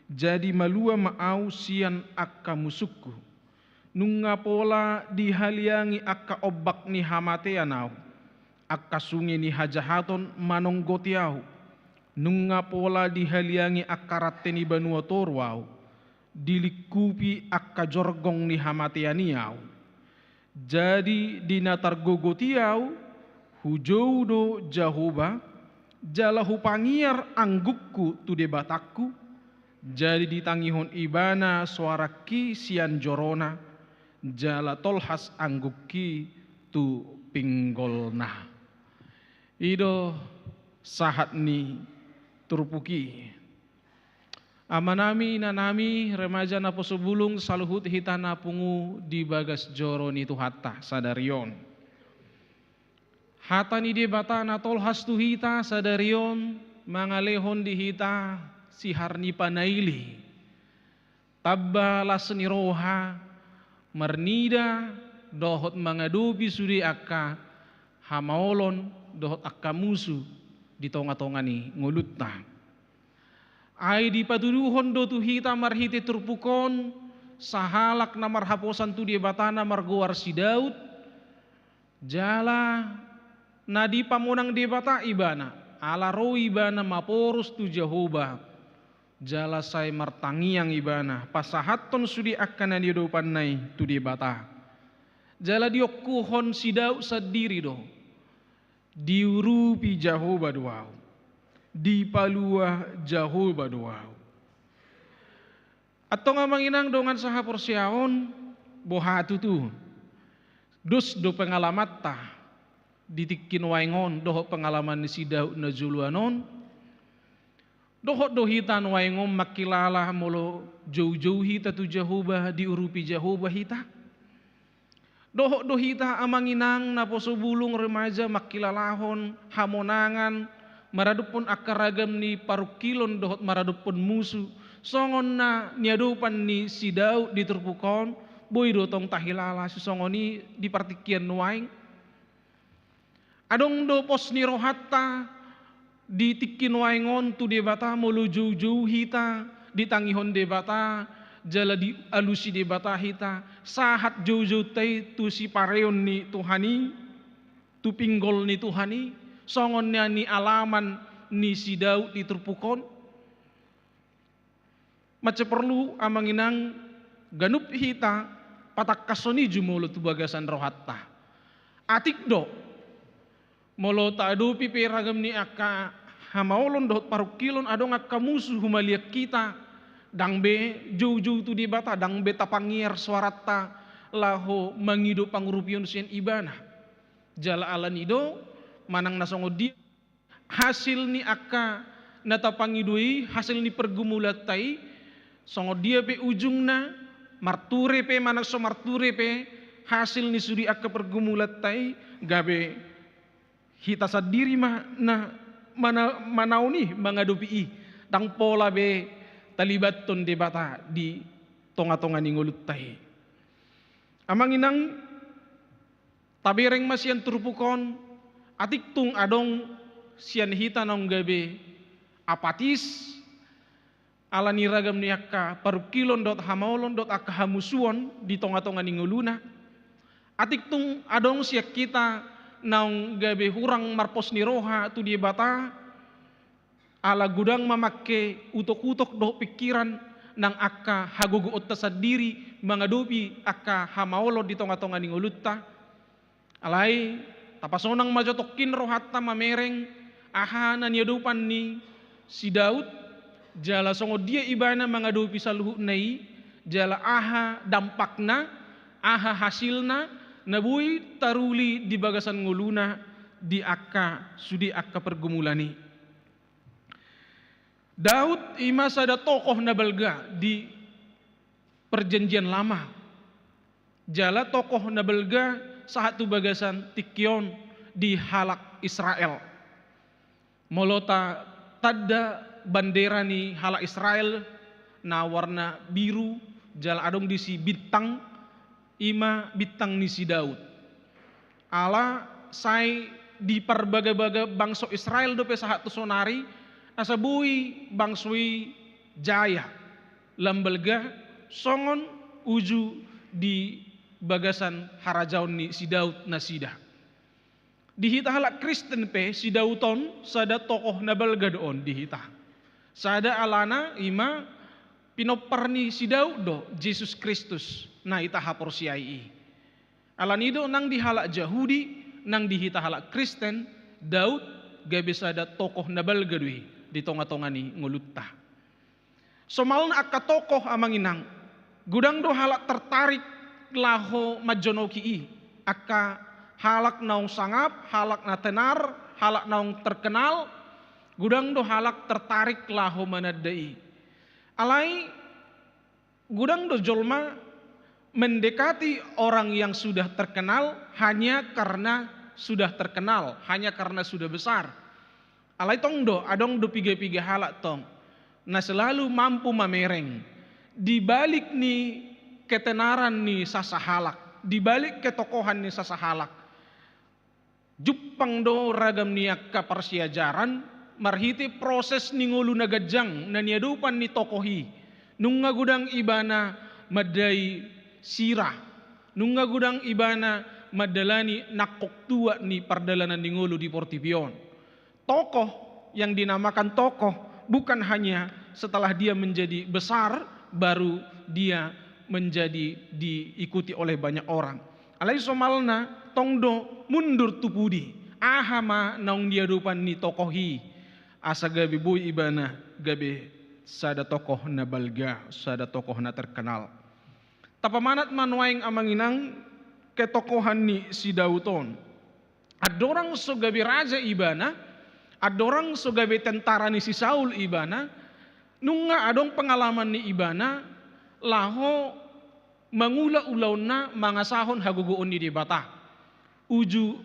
jadi malua ma ahu sian angka musungku. Nunga pola dihaliangi angka ombak ni hamatean ahu, angka sunge ni hajahaton manonggoti ahu. Nunga pola dihaliangi angka rante ni banua toru ahu, dilingkupi angka jorgong ni hamatean i ahu. Jadi di na targogot i ahu, hujou do Jahowa, jala hupangiar anggukku tu Debatangku, jadi ditangihon Ibana soarangki sian jorona, jala tolhas anggukki tu pinggolna. I do sahat ni turpuk i. Amanami, inanami, remaja naposo bulung, saluhut hita na pungu di bagas joro ni Tuhanta sadari on. Hata ni Debata na tolhas tu hita sadari on mangalehon di hita sihar ni panaili. Tamba las ni roha marnida dohot mangadopi sude angka hamaolon dohot angka musu di tongatonga ni ngolunta. Ai dipatuduhon do tu hita marhite turpuk on sahalak na marhaposan tu Debata na margoar si Daud, jala na dipamonang Debata ibana, ala ro ibana maporus tu Jahowa, jala sai martangiang ibana pasahathon sude angka na niadopanna i tu Debata. Jala diongkuhon si Daud sandiri do, diurupi Jahowa do ahu, dipalua Jahowa do ahu. Antong, amang inang, dongan sahaporseaon, boha tutu, dos do pengalamanta di tingki nuaeng on dohot pengalaman ni si Daud na joloan on. Dohot do hita nuaeng on mangkilala molo joujou hita tu Jahowa, diurupi Jahowa hita. Dohot do hita, amang inang naposo bulung, remaja, mangkilalahon hamonangan maradophon angka ragam ni parungkilon dohot maradophon musu, songon na niadopan ni si Daud di turpuk on. Boi do tong tahilala sisongon i di partingkian nuaeng. Adong do pos ni rohanta di tingki nuaeng on tu Debata, molo joujou hita ditangihon Debata, jala dialusi Debata hita, sahat joujounta i tu sipareon ni Tuhan i, tu pinggol ni Tuhan i, songon na nialaman ni si Daud di turpuk on. Mansai porlu, amang inang, ganup hita patangkashon i jumolo tu bagasan rohanta. Atik do, molo taadopi pe ragam ni angka hamaolon dohot parungkilon, adong angka musu humaliang hita, ndang be joujou tu Debata, ndang be tapangiar soaranta laho mangido pangurupion sian Ibana. Jala alani do, manang na songon dia hasil ni angka na tapangido i, hasil ni pergumulanta i, songon dia pe ujungna, marture pe manang so marture pe, hasil ni sude angka pergumulanta i, gabe hita sandiri ma na mana-, manaon i, mangadopi i, ndang pola be talibathon Debata di tonga-tonga ni ngolunta i. Amang inang, tabereng ma sian turpuk on, atik tung adong sian hita naung gabe apatis, ala ni ragam ni angka parungkilon dohot hamaolon dohot angka hamusuon di tonga-tonga ni ngoluna. Atik tung adong sian hita naung gabe hurang marpos ni roha tu Debata, ala godang mamangke utok-utok dohot pingkiran nang angka hagogoonta sandiri mangadopi angka hamaolon di tonga-tonga ni ngolunta. Alai, tapasonang ma jo tongkin rohanta mamereng aha na niadopan ni si Daud, jala songon dia ibana mangadopi saluhutna i, jala aha dampakna, aha hasilna na boi taruli di bagasan ngoluna di angka sude angka pergumulan i. Daud i ma sada tokoh na balga di Perjanjian Lama. Jala tokoh na balga sahat tu bagasan tingki on di halak Israel. Molo tatanda bandera ni halak Israel na warna biru, jala adong disi bintang, i ma bintang ni si Daud. Ala sai diparbaga-baga bangso Israel dope sahat tu sonari, asa boi bangso i jaya, lam balga, songon uju di bagasan harajaon ni si Daud nasida. Di hita halak Kristen pe, si Daud on sada tokoh na balga do on di hita. Sada alana i ma pinompar ni si Daud do Jesus Kristus na hita haporseai i. Alani do nang di halak Jahudi, nang di hita halak Kristen, Daud gabe sada tokoh na balga do i di tonga-tonga ni ngolunta. Somalna angka tokoh, amang inang, godang do halak tertarik laho manjonoki i, angka halak naung sangap, halak na tenar, halak naung terkenal, godang do halak tertarik laho mananda i. Alai, godang do jolma mendekati orang yang sudah terkenal hanya karena sudah terkenal, hanya karena sudah besar. Alai tong do, adong do piga-piga halak tong na selalu mampu mamereng di balik ni ketenaran ni sasahalak, di balik ketokohan ni sasahalak. Jumpang do ragam ni angka parsiajaran marhite proses ni ngolu na ganjang na niadopan ni tokoh i. Nunga godang ibana mandai sira, nunga godang ibana mandalani nangkok tuak ni pardalanan ni ngolu di portibi on. Tokoh yang dinamakan tokoh bukan hanya setelah dia menjadi besar, baru dia menjadi diikuti oleh banyak orang. Alai somalna tong do mundur tu pudi, aha ma naung diadopan ni tokoh i, asa gabe boi ibana gabe sada tokoh na balga, sada tokoh na terkenal. Tapamanat ma nuaeng, amang inang, ketokohan ni si Daud on. Andorang so gabe raja ibana, andorang so gabe tentara ni si Saul ibana, nunga adong pengalaman ni ibana laho mangula ulaonna mangasahon hagogoon ni Debata. Uju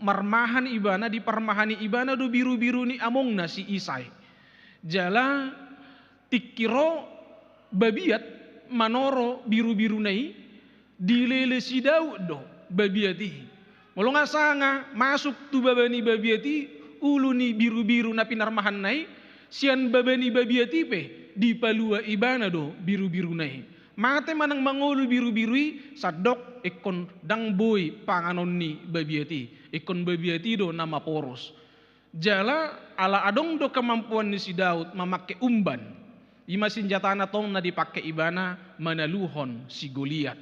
marmahan ibana, diparmahani ibana do birubiru ni amongna si Isai. Jala tingki ro babiat manoro birubiruna i, dilele si Daud do babiat i. Molo nga sanga masuk tu baba ni babiat i ulu ni birubiru na pinarmahanna i, sian baba ni babiat i pe dipalua ibana do birubiruna i. Mate manang mangolu birubiru i, sandok ingkon ndang boi panganon ni babiat i, ingkon babiat i do na maporus. Jala ala adong do kemampuan ni si Daud mamangke umban, i ma sinjatana tong na dipangke ibana manaluhon si Goliat.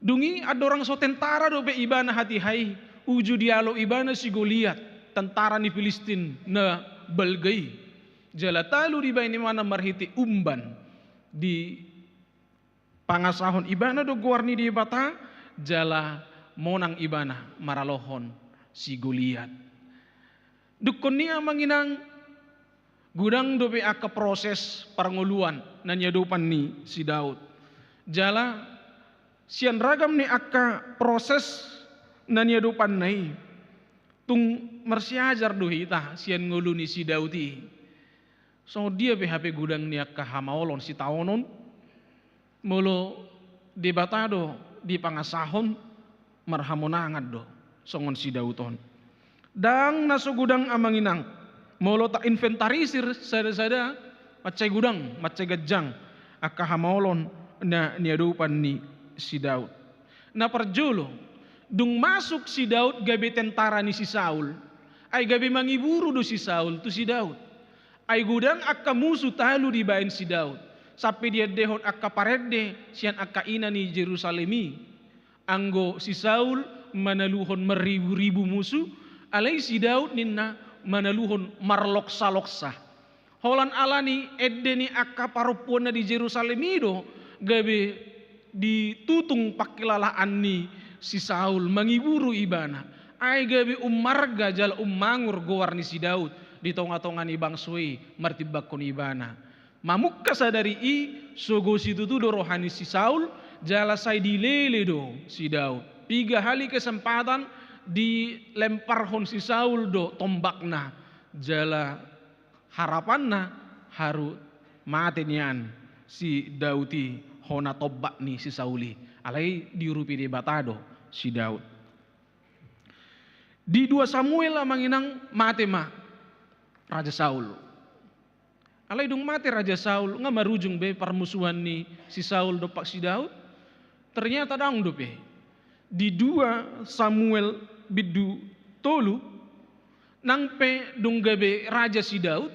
Dung i andorang so tentara dope ibana hatiha i, uju dialo ibana si Goliat, tentara ni Pilistin na balga i. Jala talu dibaen ibana marhite umban, dipangasahon ibana do goar ni Debata, jala monang ibana maralohon si Goliat. Dungkon i, amang inang, godang dope angka proses parngoluan na niadopan ni si Daud. Jala Sian ragam ni angka proses na niadopanna i, tung marsiajar do hita sian ngolu ni si Daud i. Songon dia pe hape godang ni angka hamaolon sitaonon, molo Debata do dipangasahon, marhamonangan do songon si Daud on. Ndang na so godang, amang inang, molo tainventarisir sada-sada, mansai godang, mansai ganjang angka hamaolon na niadopan ni si Daud. Na parjolo, dung masuk si Daud gabe tentara ni si Saul, ai gabe mangiburu do si Saul tu si Daud. Ai godang angka musu talu dibaen si Daud, sampe diendehon angka parende sian angka ina ni Jerusalem i. Anggo si Saul manaluhon marribu-ribu musu, alai si Daud ninna manaluhon marloksa-loksa. Holan ala ni ende ni angka parompuanna di Jerusalem i do gabe ditutung pangkilalaan ni si Saul, mangiburu ibana. Ai gabe ummarga jala ummangur goar ni si Daud di tonga-tonga ni bangso i martimbangkon ibana. Mamungka sadari i, sogo situtu do roha ni si Saul, jala sai dilele do si Daud. Piga hali kesempatan dilemparhon si Saul do tombakna, jala harapanna haru mate nian si Daud i hona tombak ni si Saul i. Alai diurupi Debata do si Daud. Di dua Samuel, amang inang, mate ma Raja Saul. Alai dung mate Raja Saul, nga marujung be parmusuhan ni si Saul dompak si Daud? Ternyata ndang dope. Di dua Samuel bindu tolu, nang pe dung gabe raja si Daud,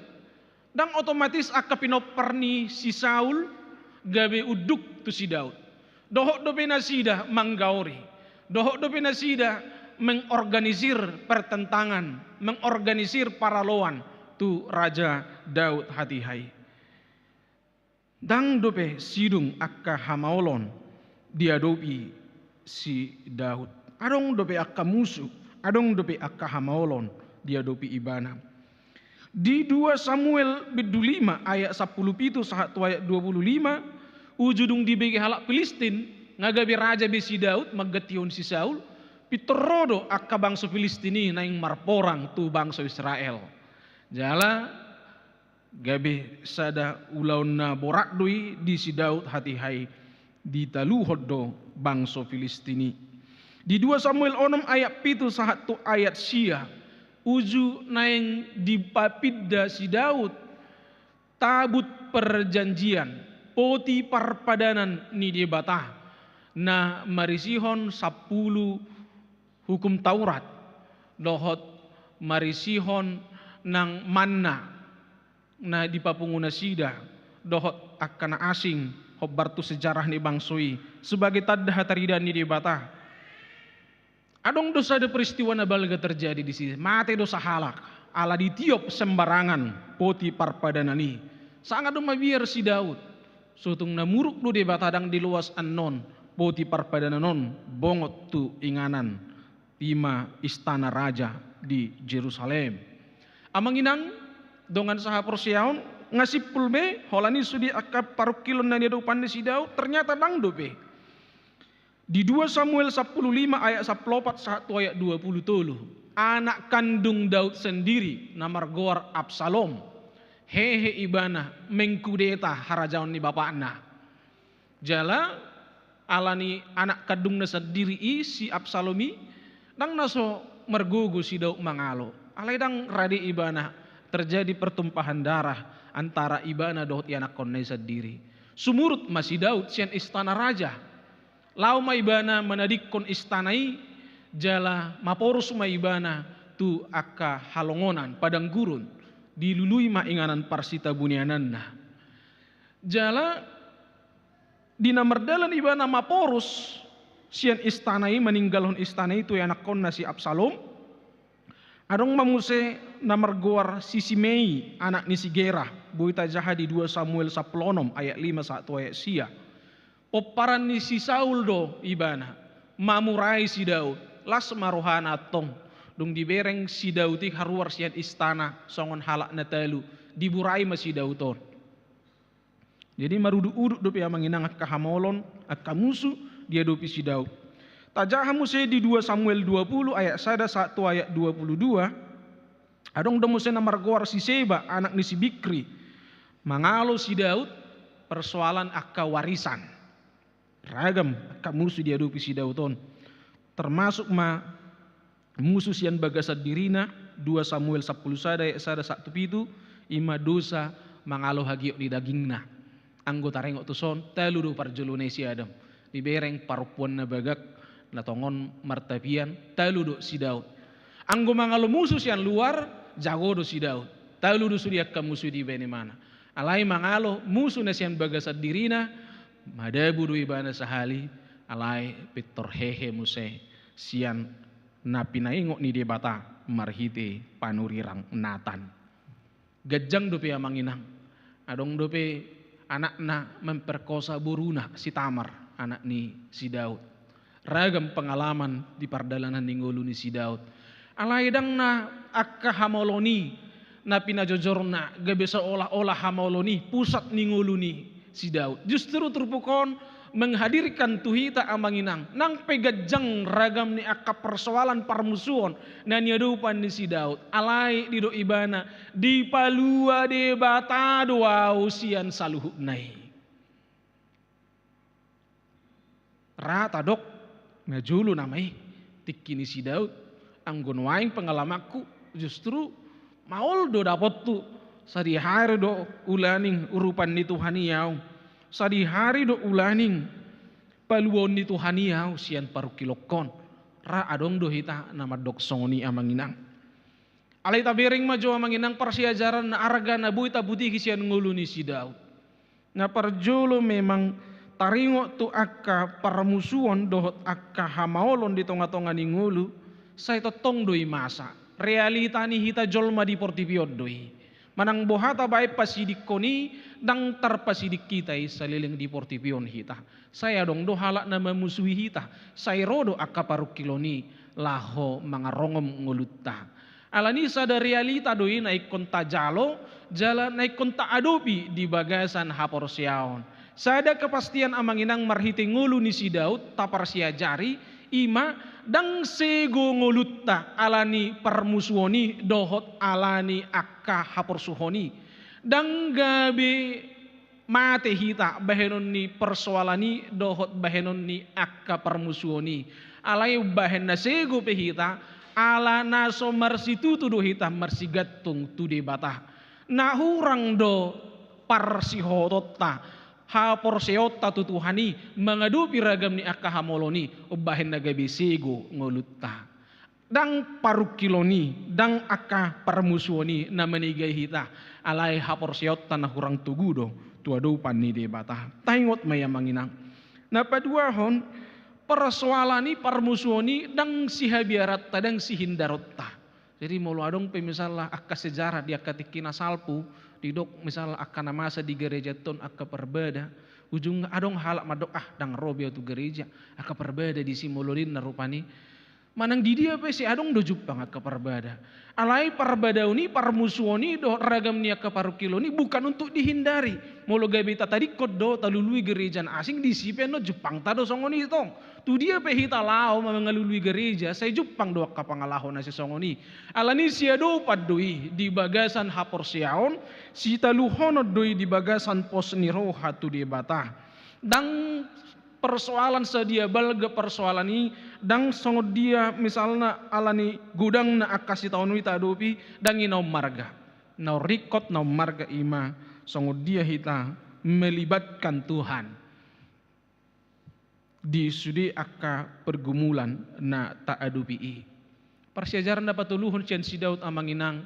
ndang otomatis angka pinompar ni si Saul gabe unduk tu si Daud. Dohot dope nasida manggaori, dohot dope nasida mengorganisir pertentangan, mengorganisir paraloan tu Raja Daud hatiha i. Ndang dope sidung angka hamaolon diadopi si Daud. Adong dope angka musu, adong dope angka hamaolon diadopi ibana. Di dua Samuel bindu lima ayat sampulu pitu sahat tu ayat dua pulu lima, uju dung dibege halak Pilistin, nga gabe raja be si Daud manggantihon si Saul, pintor ro do angka bangso Pilistin i naeng marporang tu bangso Israel. Jala gabe sada ulaon na borat do i di si Daud hatiha i, ditaluhon do bangso Pilistin i. Di dua Samuel onom ayat pitu sahat tu ayat sia, uju naeng dipapinda si Daud tabut perjanjian, poti parpadanan ni Debata, na marisihon sampulu hukum Taurat, dohot marisihon nang manna na dipapungu nasida, dohot angka na asing hombar tu sejarah ni bangso i, sebagai tanda hataridaan ni Debata. Adong do sada peristiwa na balga terjadi disi, mate do sahalak, ala ditiop sembarangan poti parpadanan i. Sanga do mabiar si Daud, sotung na muruk do Debata ndang diloas annon poti parpadanan on bongot tu inganan, i ma istana raja di Jerusalem. Amang inang, dongan sahaporseaon, nga simpul be, holan i sude angka parungkilon na niadopan ni si Daud, ternyata ndang dope. Di dua Samuel sampulu lima ayat sampulu opat sahat tu ayat dua pulu tolu, anak kandung Daud sendiri na margoar Absalom, hehe ibana mengkudeta harajaon ni bapakna. Jala ala ni anak kandungna sandiri i, si Absalom i, ndang na so margogo si Daud mangalo. Alai ndang rade ibana terjadi pertumpahan darah antara ibana dohot ianakkonna i sandiri. Sumurut ma si Daud sian istana raja. Laho ma ibana manadingkon istana i, jala maporus ma ibana tu angka halongonan, padang gurun. Dilului ma inganan parsitabuneananna. Jala di na mardalan ibana maporus sian istana i, maninggalhon istana i tu ianakkonna si Absalom, adong ma muse na margoar si Simei, anak ni si Gera, boi tajaha di dua Samuel sampulu onom ayat lima sahat tu ayat sia. Pomparan ni si Saul do ibana, mamurai si Daud, las ma rohana antong, dung dibereng si Daud i haruar sian istana songon halak na talu, diburai ma si Daud on. Jadi marudut-udut dope amang inang angka hamaolon, angka musu diadopi si Daud. Tajaha muse di dua Samuel dua puluh ayat sada sahat tu ayat dua puluh dua, adong do muse na margoar si Seba, anak ni si Bikri, mangalo si Daud persoalan angka warisan. Ragam angka musu diadopi si Daud on. Termasuk ma musu sian bagasan dirina, dua Samuel sampulu sada ayat sada sahat tu pitu, i ma dosa mangalo hagiot ni dagingna. Anggo taringot tuson, talu do parjolo na i si Adam. Dibereng parompuan na bagak, na tongon martapian, talu do si Daud. Anggo mangalo musu sian luar, jago do si Daud. Talu do sude angka musu i dibaen ibana. Alai mangalo musu na sian bagasan dirina, madabu do ibana sahali, alai pintor hehe muse sian na pinaingot ni Debata marhite panurirang Natan. Ganjang dope, amang inang, adong dope anakna memperkosa boruna si Tamar, anak ni si Daud. Ragam pengalaman di pardalanan ni ngolu ni si Daud. Alai ndang na angka hamaolon i na pinajojorna gabe seolah-olah hamaolon i pusat ni ngolu ni si Daud. Justru turpuk on menghadirkan tu hita, amang inang, nang pe ganjang ragam ni angka persoalan parmusuon na niadopan ni si Daud, alai didok ibana, dipalua Debata do ahu sian saluhutna i. Ra tadok, na jolo nama i, tingki ni si Daud, anggo nuaeng pengalamanku, justru maol do dapothu, sadihari do ulaning urupan ni Tuhan i ahu, sadihari do ulaning paluaon ni Tuhan i ahu sian parungkilonhon. Ra adong do hita na mandok songon i, amang inang. Alai tabereng ma jo, amang inang, parsiajaran na arga na boi taputihi sian ngolu ni si Daud. Na parjolo memang taringot tu angka parmusuon dohot angka hamaolon di tonga-tonga ni ngolu, sai tongtong do i masa. Realita ni hita jolma di portibi on do i. Manang boha tabaen pasidingkon i, ndang tarpasiding hita i saleleng di portibi on hita. Sai adong do halak na mamusui hita, sai ro do angka parungkilon i laho mangarongom ngolunta. Alani sada realita do i na ingkon tajalo, jala na ingkon taadopi di bagasan haporseaon. Sada kepastian, amang inang, marhite ngolu ni si Daud taparsiajari, i ma, ndang sego ngolunta alani parmusuon i dohot alani angka haporsuhon i. Ndang gabe mate hita bahenon ni persoalan i dohot bahenon ni angka parmusuon i. Alai umbahen na sego pe hita, ala na so marsitutu do hita marsigantung tu Debata. Na hurang do parsihohotonta, haporseaonta tu Tuhan i mangadopi ragam ni angka hamaolon i, umbahen na gabe sego ngolunta. Ndang parungkilon i, ndang angka parmusuon i na manigai hita, alai haporseaonta na hurang togu do tu adopan ni Debata. Taingot ma i, amang inang. Na paduahon, persoalan i, parmusuon i ndang sihabiaranta, ndang sihindaronta. Jadi molo adong pe misalna angka sejarah di angka tingki na salpu, didok misalna angka na masa di gereja on angka parbada, ujungna adong halak mandok, ah, ndang ro be ahu tu gereja, angka parbada disi molo ninna rupani. Manang di dia pe sai adong do jumpang angka parbada. Alai parbadaon i, parmusuon i dohot ragam ni angka parungkilon i bukan untuk dihindari. Molo gabe tatadingkon do talului gereja na asing, disi pe annon jumpangta do songon i tong. Tu dia pe hita laho mangalului gereja, sai jumpang do angka pangalaho na sai songon i. Alani siadopan do i di bagasan haporseaon, sitaluhonon do i di bagasan pos ni roha tu Debata. Ndang persoalan sadia balga persoalan i, ndang songon dia misalna alani godangna angka sitaonon i taadopi, ndang i na ummarga. Na umringkot, na ummarga i ma songon dia hita melibatkan Tuhan di sude angka pergumulan na taadopi i. Parsiajaran na patoluhon sian si Daud, amang inang,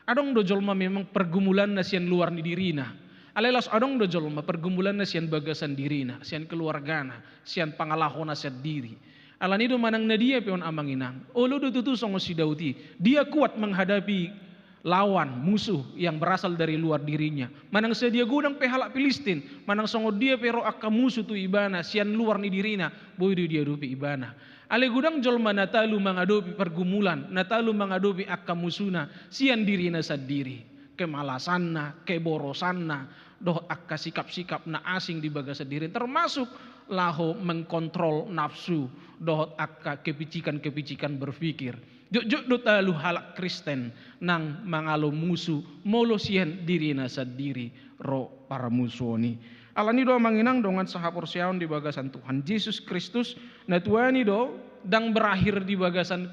adong do jolma memang pergumulanna sian luar ni dirina. Alai laos adong do jolma pergumulanna sian bagasan dirina, sian keluargana, sian pangalahona sandiri. Alani do manang na dia pe on, amang inang, olo do tutu songon si Daud i, dia kuat menghadapi lawan, musuh yang berasal dari luar dirinya. Manang sadia godang pe halak Pilistin, manang songon dia pe ro angka musuh tu ibana sian luar ni dirina, boi do diadopi ibana. Alai godang jolma na talu mangadopi pergumulan, na talu mangadopi angka musuhna sian dirina sandiri. Kemalasanna, keborosanna, dohot angka sikap-sikap na asing di bagasan dirina, termasuk laho mengkontrol nafsu dohot angka kepicikan-kepicikan berpikir. Jotjot do talu halak Kristen nang mangalo musu molo sian dirina sandiri ro parmusuon i. Alani do amang inang dongan sahaporseaon di bagasan Tuhan Jesus Kristus, na tuani do ndang berakhir di bagasan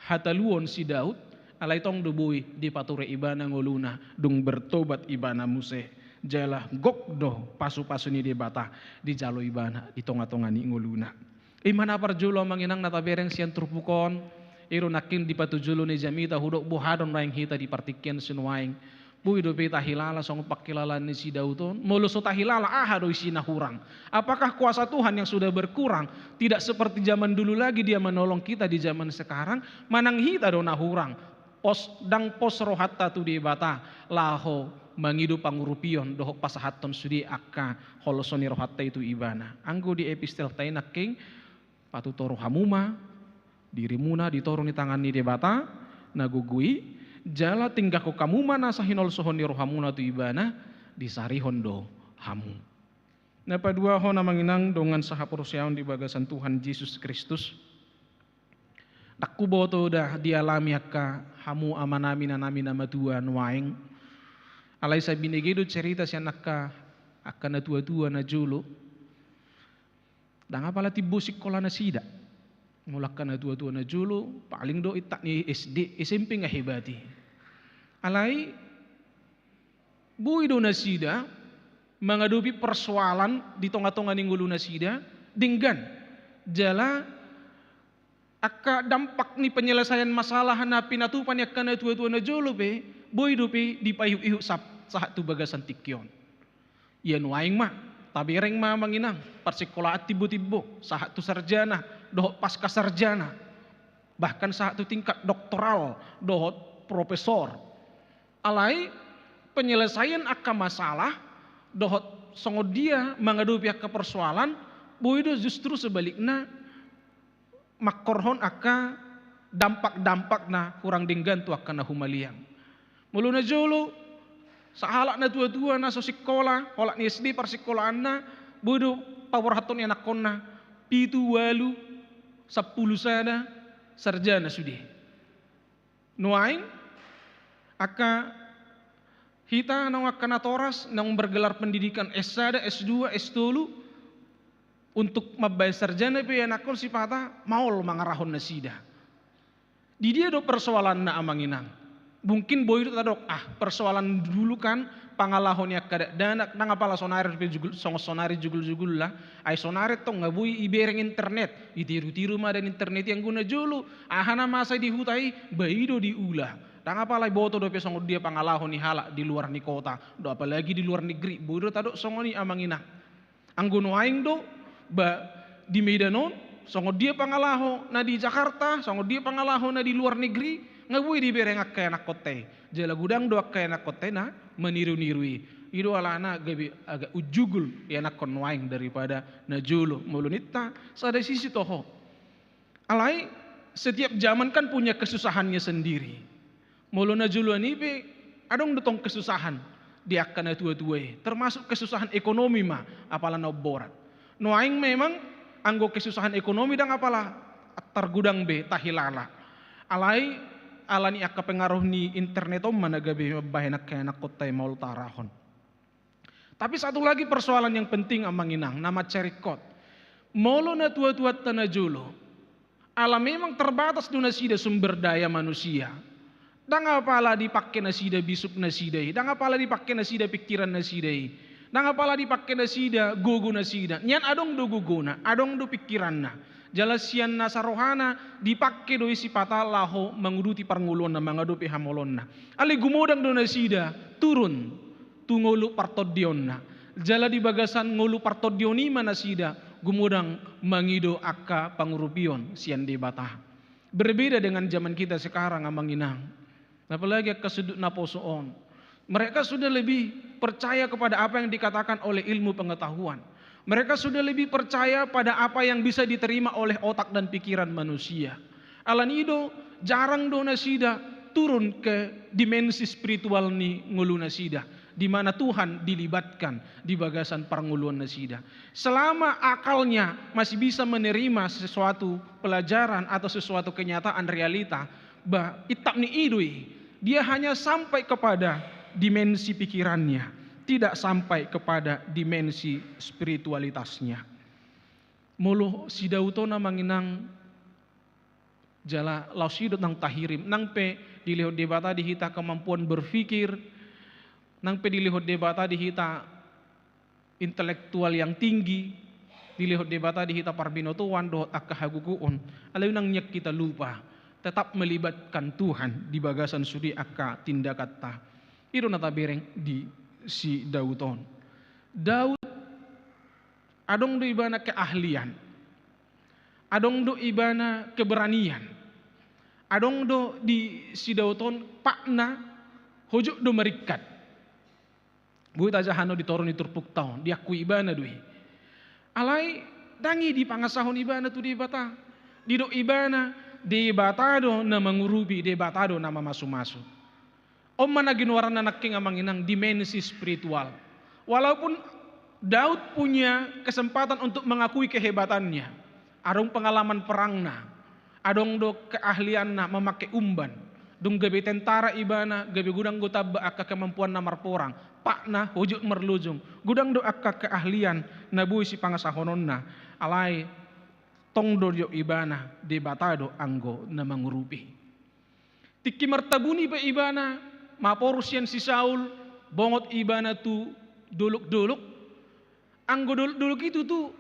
hataluon si Daud, alai tong do boi dipature ibana ngoluna, dung bertobat ibana muse. Jala gok do pasupasu ni Debata dijalo ibana di tongatonga ni ngoluna. I ma na parjolo amang inang na tabereng sian turpuk on, i do nangkin di patujolo ni jamita hudok boha do nuaeng hita di partingkian si nuaeng. Boi dope tahilala songon pangkilalaan ni si Daud on? Molo so tahilala, aha do isi na hurang? Apakah kuasa Tuhan yang sudah berkurang, tidak seperti zaman dulu lagi Dia menolong kita di zaman sekarang? Manang hita do na hurang? Pos, ndang pos rohanta tu Debata laho mangido pangurupion dohot pasahathon sude angka holso ni rohanta i tu Ibana. Anggo di epistelta i nangkin, patutoru hamu ma dirimuna di toru ni tangan ni Debata na gogo i, jala tinggangkon hamu ma nasa hinolsohon ni rohamuna tu Ibana, disarihon do hamu. Na paduahon amang inang dongan sahaporseaon di bagasan Tuhan Jesus Kristus, ndang huboto da dialami angka hamu amanami nanami na matua nuaeng. Alai sai binege do cerita sian angka, angka na tuatua na jolo. Ndang apala timbo sikola nasida. Molo angka na tuatua na jolo, paling do intak ni S D, S M P nga hebat i. Alai, boi do nasida mangadopi persoalan di tongatonga ni ngolu nasida, denggan. Jala, angka dampak ni penyelesaian masalah na pinatupa ni angka na tuatua na jolo pe, boi dope dipaihutihut sap-, sahat tu bagasan tingki on. Ia nuaeng ma, tabereng ma amang inang, parsikolaan timbotimbo, sahat tu sarjana, dohot pasca sarjana, bahkan sahat tu tingkat doktoral, dohot profesor. Alai, penyelesaian angka masalah, dohot songon dia mangadopi angka persoalan, boi do justru sebalikna, mangkorhon angka dampak-dampak na hurang denggan tu angka na humaliang. Molo na jolo, sahalak na tuatua na so sikola, holan S D parsikolaanna, boi do paborhathon ianakhonna, pitu, ualu, sampulu sada, sarjana sude. Nuaeng, angka hita naung angka natoras, naung bergelar pendidikan S sada, S dua, S tolu, untuk mambaen sarjana pe ianakhon sipata maol mangarahon nasida. Di dia do persoalanna amang inang? Mungkin boi do tadok, ah, persoalan dulu kan, pangalaho ni angka dakdanak, ndang apala sonari pe jugul, songon sonari juguljugulna, ai sonari tong nga boi ibereng internet, itirutiru ma dalan internet i anggo na jolo, aha na masa di huta i, ba i do diula. Ndang apala iboto dope songon dia pangalaho ni halak di luar ni kota, do apalagi di luar negeri, boi do tadok songon i amang inang. Anggo nuaeng do, ba, di Medan on, songon dia pangalaho na di Jakarta, songon dia pangalaho na di luar negeri, nga boi dibereng angka ianakhonta i. Jala godang do angka ianakhonta i na maniruniru i. I do alana gabe agak unjugul ianakhon nuaeng daripada na jolo. Molo ninta, sada sisi toho. Alai, setiap zaman kan punya kesusahannya sendiri. Molo na joloan i pe, adong do tong kesusahan di angka na tuatua i, termasuk kesusahan ekonomi ma, apala na umborat. Nuaeng memang, anggo kesusahan ekonomi ndang apala targodang be tahilala. Alai, alani angka pengaruh ni internet on ma na gabe mambahen angka ianakhonta i maol taarahon. Tapi satu lagi persoalan yang penting amang inang, na mansai ringkot. Molo na tuatuanta na jolo, ala memang terbatas do nasida sumber daya manusia. Ndang apala dipangke nasida bisuk nasida i, ndang apala dipangke nasida pingkiran nasida i, ndang apala dipangke nasida gogo nasida. Nian adong do gogona, adong do pingkiranna. Jala sian nasa rohana dipangke do i sipata laho manguduti parngoluonna, mangadopi hamaolonna. Alai gumodang do nasida turun tu ngolu partondionna. Jala di bagasan ngolu partondion i ma nasida gumodang mangido angka pangurupion sian Debata. Berbeda dengan zaman kita sekarang, amang inang. Apalagi angka sundut naposo on. Mereka sudah lebih percaya kepada apa yang dikatakan oleh ilmu pengetahuan. Mereka sudah lebih percaya pada apa yang bisa diterima oleh otak dan pikiran manusia. Alani i do, jarang do nasida turun ke dimensi spiritual ni ngolu nasida. di mana Tuhan dilibatkan di bagasan parngoluan nasida. Selama akalnya masih bisa menerima sesuatu pelajaran atau sesuatu kenyataan realita, bah, itap ni i do i. Dia hanya sampai kepada dimensi pikirannya, tidak sampai kepada dimensi spiritualitasnya. Molo si Daud on, amang inang, jala laos i do nang tahirim, nang pe dilehon Debata di hita kemampuan berpikir, nang pe dilehon Debata di hita intelektual yang tinggi, dilehon Debata di hita parbinotoan dohot angka hagogoon, alai unang nian hita lupa tetap melibatkan Tuhan di bagasan sude angka tindakanta. I do na tabereng di si Daud on. Daud adong do ibana keahlian, adong do ibana keberanian, adong do di si Daud on patna hojok do maringkat. Boi tajaha annon di toru ni turpukta on, diakui ibana do i. Alai ndang i dipangasahon ibana tu Debata. Didok ibana, Debata do na mangurupi, Debata do na mamasumasu. On ma na ginoaranna nangkin, amang inang, dimensi spiritual. Walaupun Daud punya kesempatan untuk mengakui kehebatannya, adong pengalaman perangna, adong do keahlianna mamake umban, dung gabe tentara ibana, gabe godang do tamba angka kemampuanna marporang, patna hojok marlojong, godang do angka keahlian na boi sipangasahononna, alai tong do didok ibana, Debata do anggo na mangurupi. Tingki martabuni pe ibana, maporus sian si Saul, bongot ibana tu dolok-dolok. Anggo dolok-dolok i tutu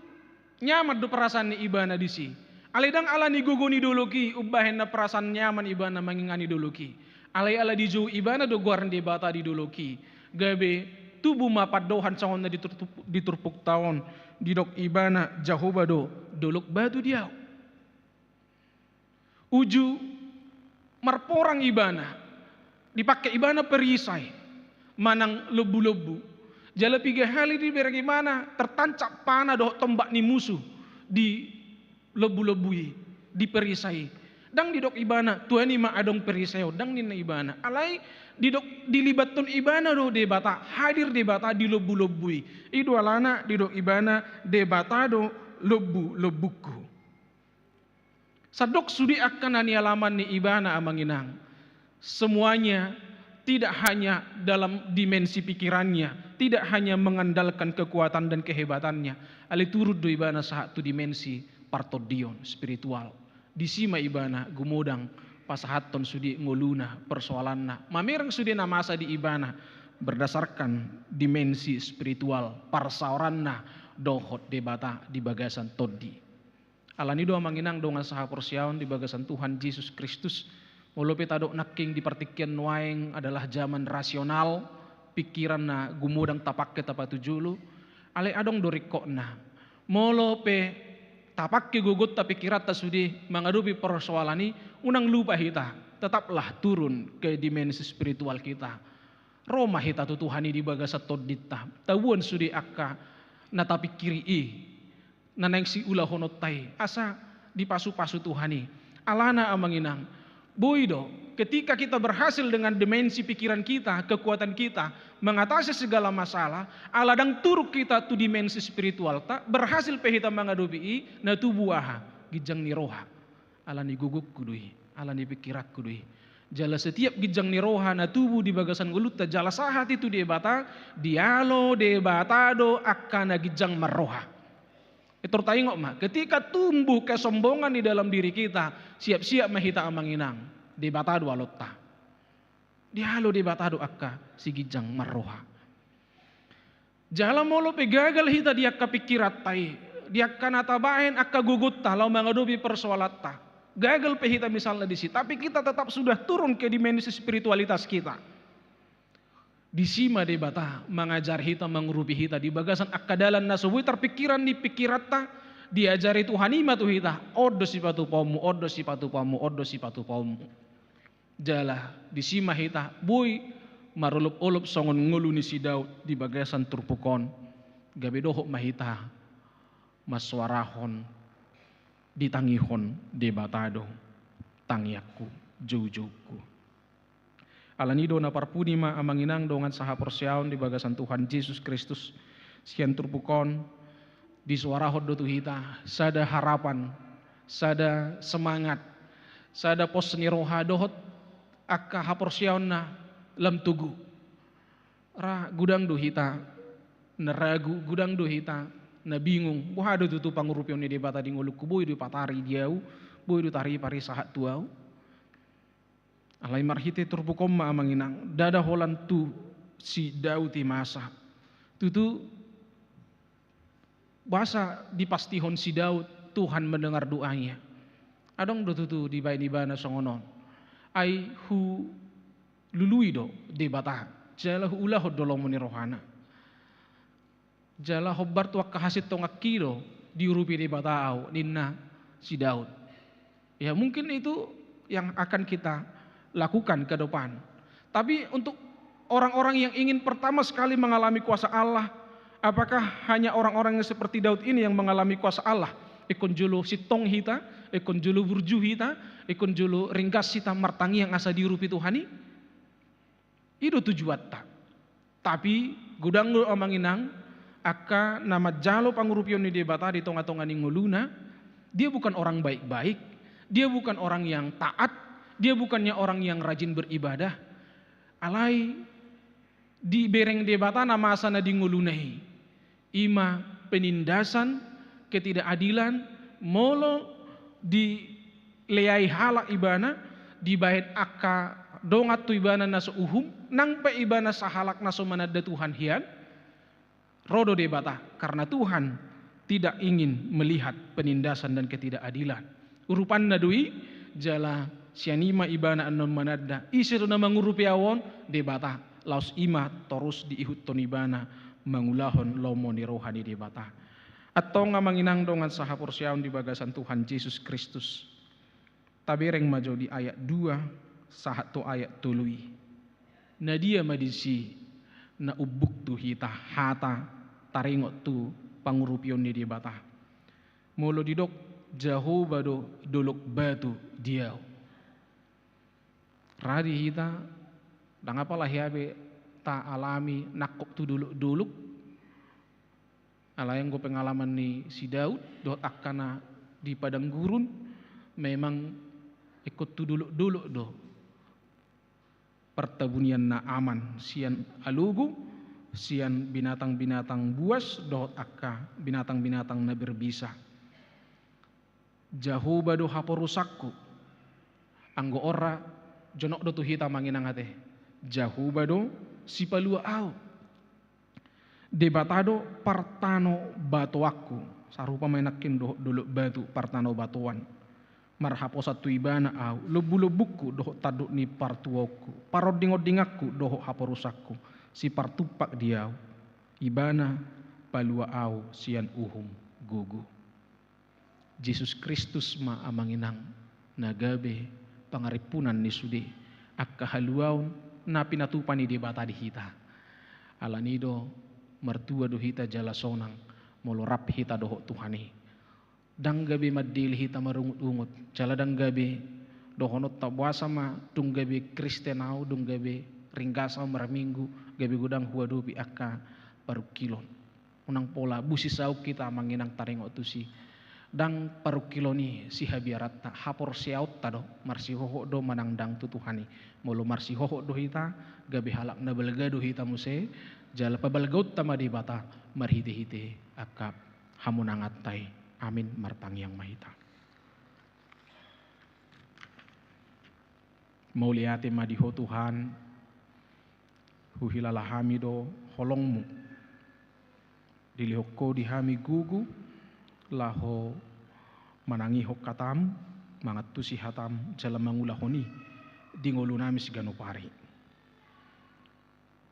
nyaman do perasaan ni ibana disi. Alai ndang ala ni gogo ni dolok i umbahen na perasaan nyaman ibana mangingani dolok i. Alai ala dijou ibana do goar ni Debata di dolok i. Gabe tubu ma pandohan songon na di turpuk, di turpukta on, didok ibana, Jahowa do dolok batu di ahu. Uju marporang ibana, dipake ibana perisai manang lombu-lombu. Jala piga hali dibereng ibana tertancap panah dohot tombak ni musu di lombu-lombu i, di perisai i. Ndang didok ibana, Tuhan i ma adong perisai on, ndang ninna ibana. Alai didok dilibathon ibana do Debata, hadir Debata di lombu-lombu i. I do alana didok ibana, Debata do lombu-lombungku. Sandok sude angka na nialaman ni ibana, amang inang. Semuanya tidak hanya dalam dimensi pikirannya, tidak hanya mengandalkan kekuatan dan kehebatannya, alai turun do ibana sahat tu dimensi partondion, spiritual. Disi ma ibana gumodang pasahathon sude ngoluna, persoalanna, mamereng sude na masa di ibana berdasarkan dimensi spiritual parsaoranna dohot Debata di bagasan tondi. Alani do, amang inang dongan sahaporseaon di bagasan Tuhan Jesus Kristus, molo pe tadok nangkin di partingkian nuaeng adalah zaman rasional, pikiran na gumodang tapake tapatujolo, alai adong do ringkotna. Molo pe tapake gogonta, pikiranta sude mangadopi persoalan i, unang lupa hita, tetaplah turun ke dimensi spiritual kita. Ro ma hita tu Tuhan i di bagasan tondinta, taboan sude angka na tapikiri i, na naeng siulahononta i, asa dipasu-pasu Tuhan i. Alana, amang inang, boi do, ketika kita berhasil dengan dimensi pikiran kita, kekuatan kita mengatasi segala masalah, ala ndang turun hita tu dimensi spiritualta, berhasil pe hita mangadopi i, na tubu aha? Ginjang ni roha. Ala ni gogongku do i, ala ni pikiranku do i. Jala setiap ginjang ni roha na tubu di bagasan ngolunta jala sahat i tu Debata, dialo Debata do angka na ginjang marroha. Pintor taingot ma, ketika tumbuh kesombongan di dalam diri kita, siap-siap ma hita, amang inang, Debata do alonta. Dialo Debata do angka si ginjang marroha. Jala molo pe gagal hita di angka pikiranta i, di angka na tabahen angka gogonta laho mangadopi persoalanta, gagal pe hita misalna disi, tapi kita tetap sudah turun ke dimensi spiritualitas kita. Disi ma Debata mangajari hita, mangurupi hita di bagasan angka dalan na so boi tarpikiran di pikiranta, diajari Tuhan i ma tu hita, on do sipatupaonmu, on do sipatupaonmu, on do sipatupaonmu. Jala disi ma hita boi marolop-olop songon ngolu ni si Daud di bagasan turpuk on, gabe dohot ma hita mansoarahon, ditangihon Debata do tangiangku, joujoungku. Alani do na parpudi ma amang inang dongan sahaporseaon di bagasan Tuhan Jesus Kristus, sian turpuk on disuarahon do tu hita sada harapan, sada semangat, sada pos ni roha dohot angka haporseaon na lam togu. Ra godang do hita na ragu, godang do hita na bingung, boha do tutu pangurupion ni Debata di ngolungku, boi do patari di ahu, boi do taripar i sahat tu ahu. Alai marhite turpuk on ma amang inang, ndada holan tu si Daud i masa. Tutu, boasa dipastihon si Daud Tuhan mendengar doanya? Adong do tutu dibaen ibana songon on. Ai hulului do Debata, jala huulahon do lomo ni rohana. Jala hombar tu angka hasintonganki do diurupi Debata ahu, ninna si Daud. Ya, mungkin itu yang akan kita lakukan ke depan. Tapi untuk orang-orang yang ingin pertama sekali mengalami kuasa Allah, apakah hanya orang-orang yang seperti Daud ini yang mengalami kuasa Allah? Ingkon jolo sintong hita, ingkon jolo burju hita, ingkon jolo ringgas hita martangiang asa diurupi Tuhan i? I do tujuanta. Tapi godang do amang inang, angka na manjalo pangurupion ni Debata di tonga-tonga ni ngoluna, dia bukan orang baik-baik, dia bukan orang yang taat, dia bukannya orang yang rajin beribadah. Alai dibereng Debata na masa na di ngoluna i. I ma penindasan, ketidakadilan, molo dileai halak ibana, dibaen angka dongan tu ibana na so uhum, nang pe ibana sahalak na so mananda Tuhan hian, ro do Debata, karena Tuhan tidak ingin melihat penindasan dan ketidakadilan. Urupanna do i, jala sian i ma ibana annon mananda, ise do na mangurupi ahu on? Debata. Laos i ma torus diihuthon ibana mangulahon lomo ni roha ni Debata. Antong amang inang dongan sahaporseaon di bagasan Tuhan Jesus Kristus. Tabereng ma jo di ayat dua sahat tu ayat tolu i. Na dia ma disi na umbuk tu hita hata taringot tu pangurupion ni Debata? Molo didok Jahowa do dolok batu di ahu. Ra di hita, ndang apala hea be taalami nangkok tu dolok-dolok. Alai anggo pengalaman ni si Daud dohot angka na di padang gurun, memang ingkon tu dolok-dolok do partabunian na aman sian alogo, sian binatang-binatang buas dohot angka binatang-binatang na berbisa. Jahowa do haporusanku. Anggo on ra, jonok do tu hita amang inang ate. Jahowa do sipalua ahu. Debata do partanobatoanku. Sarupa ma i nangkin dohot dolok batu partanobatoan. Marhaposan tu ibana ahu, lombu-lombungku dohot tanduk ni partuaonku, paronding-ondinganku dohot haporusanku, sipartumpak di ahu. Ibana palua ahu sian uhum gogo. Jesus Kristus ma amang inang na gabe pangarimpunan ni sude angka haluaon na pinatupa ni Debata di hita. Alani do martua do hita jala sonang molo rap hita dohot Tuhan i. Ndang gabe mandele hita marungut-ungut, jala ndang gabe dohononta boasa ma dung gabe Kristen ahu, dung gabe ringgas ahu marminggu, gabe godang huadopi angka parungkilon. Unang pola busi saut hita amang inang taringot tusi. Ndang parungkilon i sihabiaranta, haporseaonta do, marsihohot do manang ndang tu Tuhan i. Molo marsihohot do hita, gabe halak na balga do hita muse, jala pabalgaonta ma Debata marhite-hite angka hamonanganta i. Amin. Martangiang ma hita. Mauliate ma di Ho Tuhan, huhilala hami do holongMu. Dilehon Ho di hami gogo, laho manangihon hataM, mangantusi hataM, jala mangulahon i di ngolunami siganup ari.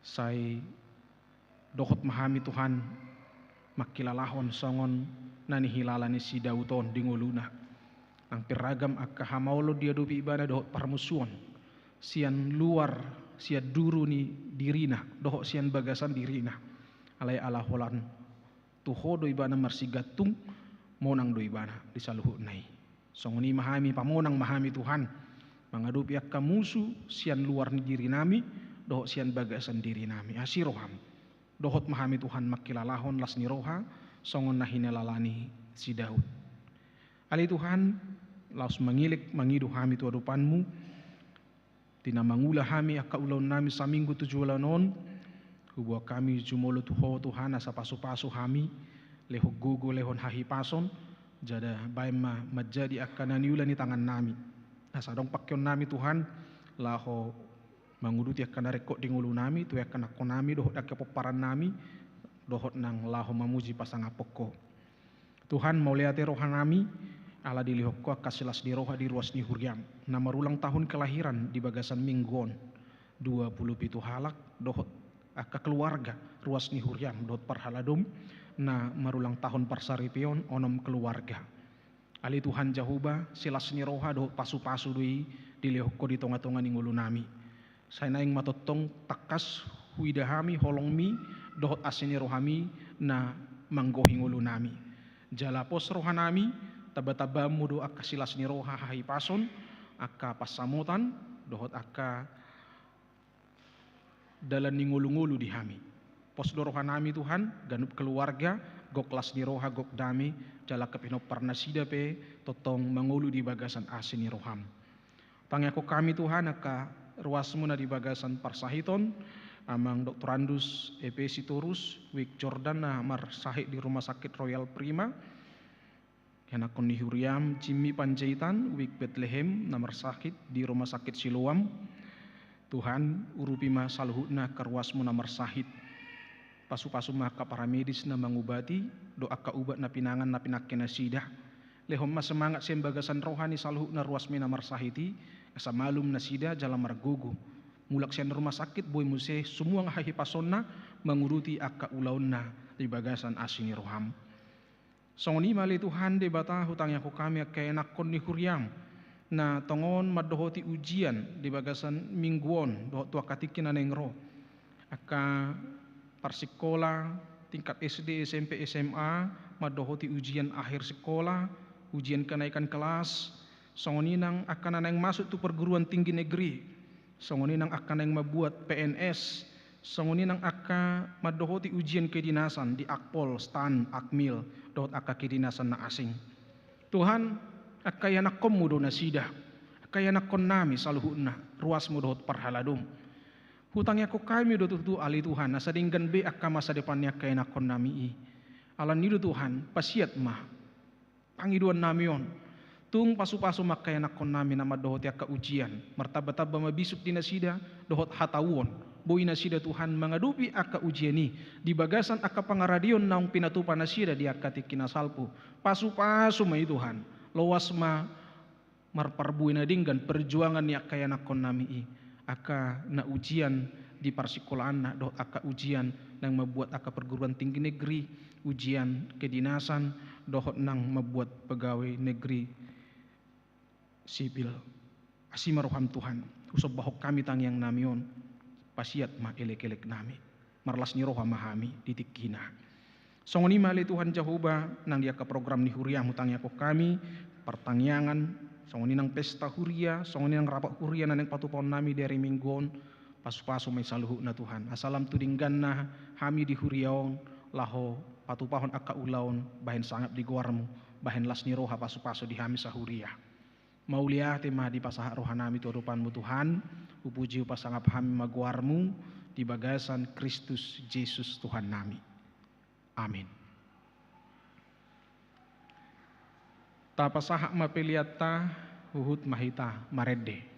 Sai dohot ma hami Tuhan mangkilalahon songon na nihilala ni si Daud on di ngoluna. Nang pe ragam angka hamaolon diadopi ibana dohot parmusuon, sian luar, sian duru ni dirina, dohot sian bagasan dirina. Alai ala holan tu Ho do ibana marsigantung, monang do ibana di saluhutna i. Songon i ma hami, pamonang ma hami Tuhan. mangadopi angka musu sian luar ni dirinami dohot sian bagasan dirinami. Asi roham, dohot ma hami Tuhan mangkilalahon las ni roha songon na hinalala ni si Daud. Ale Tuhan, laos mangilek mangido hami tu adopanmu, di na mangula hami angka ulaonnami saminggu tu joloan on, huboan hami jumolo tu Ho Tuhan asa pasupasu hami, lehon gogo lehon hahipason, jala baen ma manjadi angka na niula ni tangannami. Asa adong pangkeonnami Tuhan, laho manguduti angka na ringkot di ngolunami, tu angka ianakhonnami, dohot angka pomparan nami, dohot nang laho mamuji pasangaphon Ho. Tuhan, mauliate rohanami, ala dilehon Ho angka silas ni roha di ruas ni huriam, na marulang tahun kelahiran di bagasan minggu on, dua pulu pitu halak, dohot angka keluarga ruas ni huriam, dohot parhaladom, na marulang tahun parsaripeon, onom keluarga. Ale Tuhan Jahowa, silas ni roha dohot pasupasu do i dilehon Ho di tongatonga ni ngolunami. Sai naeng ma tongtong tangkas huida hami holongmi dohot asi ni rohami na manggohi ngolunami. Jala pos rohanami, tambatambaanmu do angka silas ni roha hahipason, angka pansamotan, dohot angka dalan ni ngolungolu di hami. Pos do rohanami Tuhan, ganup keluarga, gok las ni roha, gok dame, jala angka pinomparnasida pe tongtong mangolu di bagasan asi ni roham. Tangiangkon hami Tuhan, angka ruasmu na di bagasan parsahiton, Amang Doktorandus Epe Sitorus, Wijk Jordan na marsahit di Rumah Sakit Royal Prima, ianakhon ni huriam, Jimmy Panjaitan, Wijk Betlehem, na marsahit di Rumah Sakit Siloam. Tuhan, urupi ma saluhutna angka ruasmu na marsahit. Pasupasu ma angka paramedis na mangubati, dohot angka ubat na pinangan na pinangke nasida. Lehon ma semangat sian bagasan roha ni saluhutna ruasmi na marsahit i, asa malum nasida jala margogo. Mulak sian rumah sakit boi muse sumuang hahipasonna manguduti angka ulaonna di bagasan asi ni roham. Songon i ma ale Tuhan Debata, hutangiangkon hami angka ianakhon ni huriam na tongon mandohoti ujian di bagasan minggu on dohot tu angka tingki na naeng ro. Angka parsikola tingkat S D, S M P, S M A mandohoti ujian akhir sikola, ujian kenaikan kelas, songon i nang angka na naeng masuk tu perguruan tinggi negeri, songon i nang angka naeng mambuat P N S, songon i nang angka mandohoti ujian kedinasan di Akpol, Stan, Akmil, dohot angka kedinasan na asing. Tuhan, angka ianakhonmu do nasida, angka ianakhonnami saluhutna, ruasmu dohot parhaladom. Hutangiangkon hami do tutu ale Tuhan, asa denggan be angka masa depan ni angka ianakhonnami i. Alani i do Tuhan, pasiat ma pangidoannami on. Tung pasupasu ma angka ianakhonnami na mandohoti angka ujian, martambatamba ma bisuk di nasida dohot hatauon. Boi nasida Tuhan mangadopi angka ujian i di bagasan angka pangaradeon naung pinatupa nasida di angka tingki na salpu. Pasupasu ma i Tuhan, loas ma marparbue na denggan perjuangan ni angka ianakhonnami i, angka na ujian di parsikolaanna dohot angka ujian naeng mambuat angka perguruan tinggi negeri, ujian kedinasan, dohot nang mambuat pegawai negeri sipil. Asi ma roham Tuhan, husombahon hami tangiangnami on, pasiat ma elekeleknami. Marlas ni roha ma hami di tingkina. Songon i ma ale Tuhan Jahowa, nang di angka program ni huriam hutangiangkon hami, partangiangan, songon i nang pesta huria, songon i nang rapat huria na naeng patupaonnami di ari Minggu on, pasupasu ma i saluhutna Tuhan. Asa lam tu dengganna hami di huria on, laho patupahon angka ulaon, bahen sangap di goarmu, bahen las ni roha pasupasu di hami sahuria. Mauliate ma dipasahat rohanami tu adopanmu Tuhan, hupuji hupasangap hami ma goarmu di bagasan Kristus Jesus Tuhannami. Amin. Tapasahat ma peleanta, huhut ma hita marende.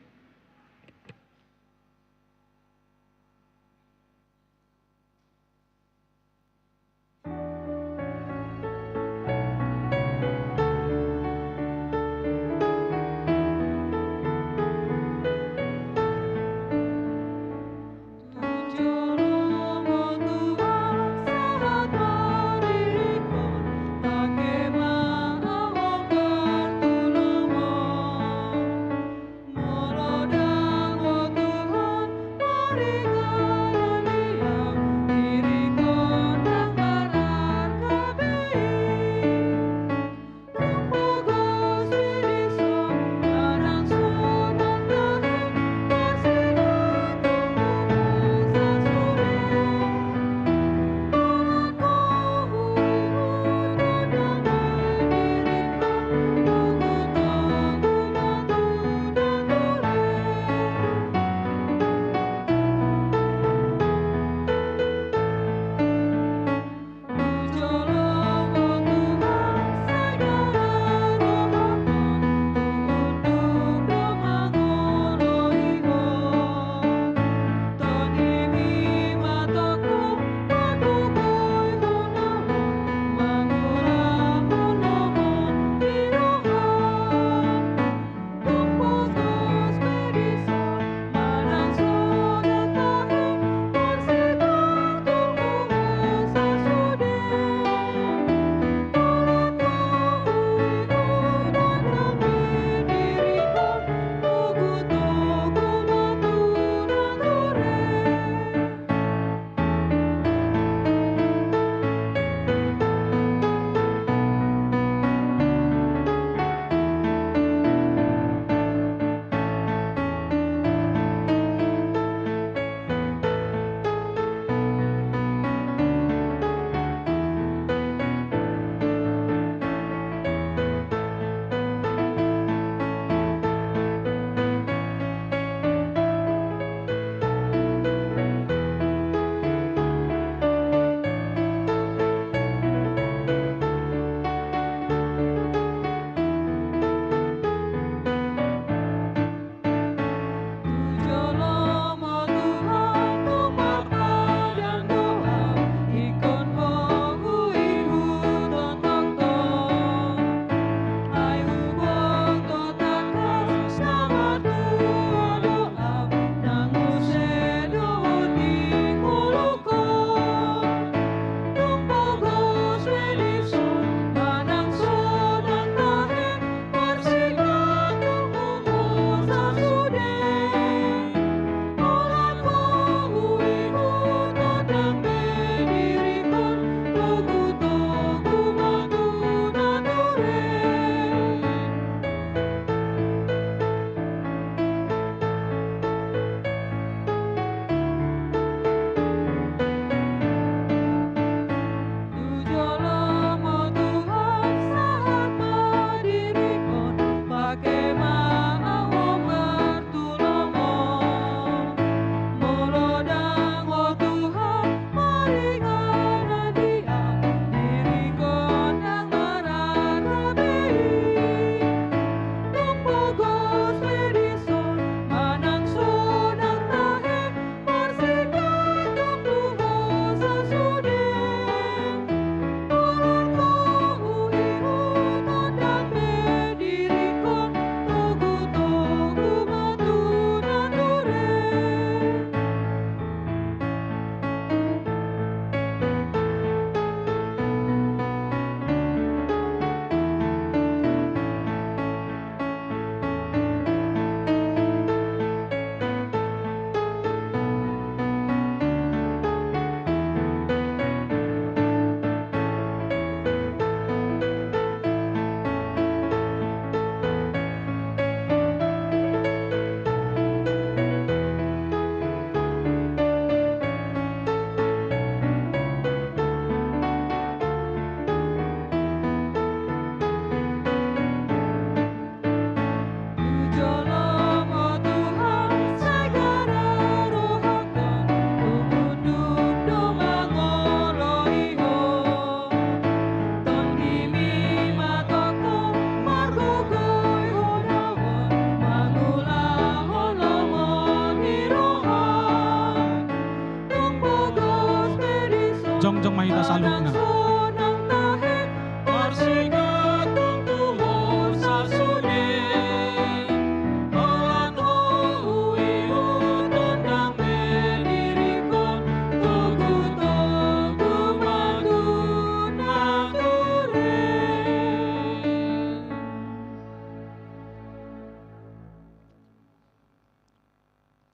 Saluhutna.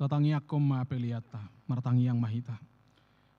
Tatangiangkon ma peleanta, martangiang ma hita.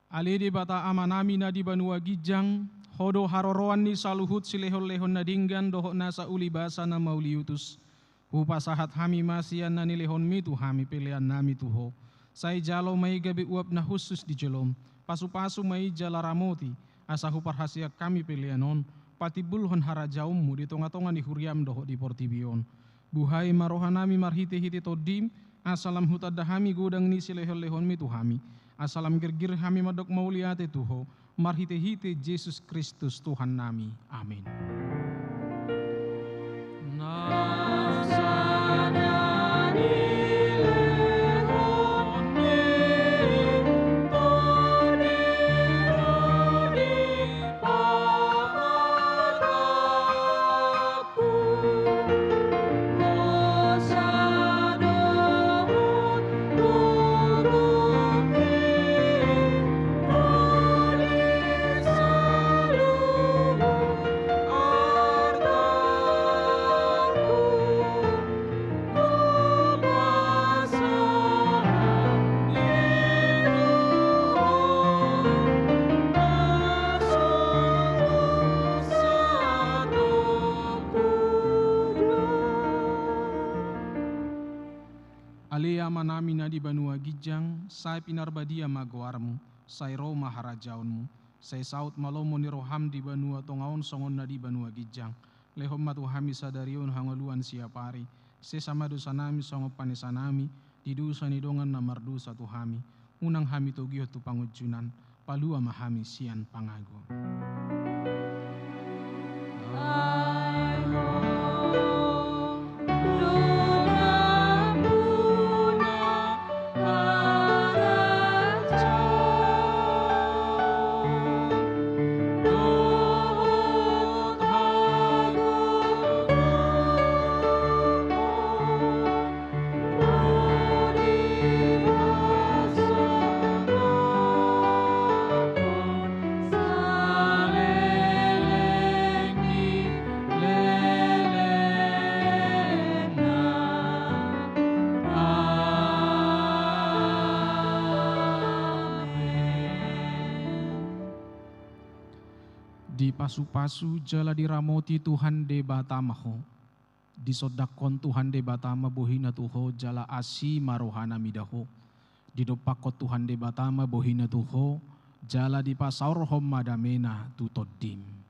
Ale Debata Amanami na di banua ginjang, Ho do haroroan ni saluhut silehonlehon na denggan dohot nasa ulibasa na mauliutus. Hupasahat hami ma sian na nilehonMi tu hami peleannami tu Ho. Sai jalo ma i gabe uap na hushus di jolom, pasupasu ma i jala ramoti, asa huparhaseang hami pelean on patimbulhon harajaonMu di tongatonga ni huriaM dohot di portibi on. Buhai ma rohanami marhitehite TondiM, asa lam hutanda hami godang ni silehonlehonMi tu hami, asa lam girgir hami mandok mauliate tu Ho marhitehite Jesus Kristus Tuhannami. Amen. Ale Amanami na di banua ginjang, sai pinarbadia ma goarMu, sai ro ma harajaonMu, sai saut ma lomo ni rohaM di banua tonga on songon na di banua ginjang. Lehon ma tu hami sadari on hangoluan siapari. Sesa ma dosanami songon panesanami di dosa ni dongan na mardosa tu hami. Unang hami togihon tu pangunjunan, palua ma hami sian pangago. Dipasupasu jala diramoti Tuhan Debata ma ho. Disondangkon Tuhan Debata ma bohiNa tu ho jala asi ma rohaNa mida ho. Didompakkon Tuhan Debata ma bohiNa tu ho jala dipasaorhon ma dameNa tu tondim.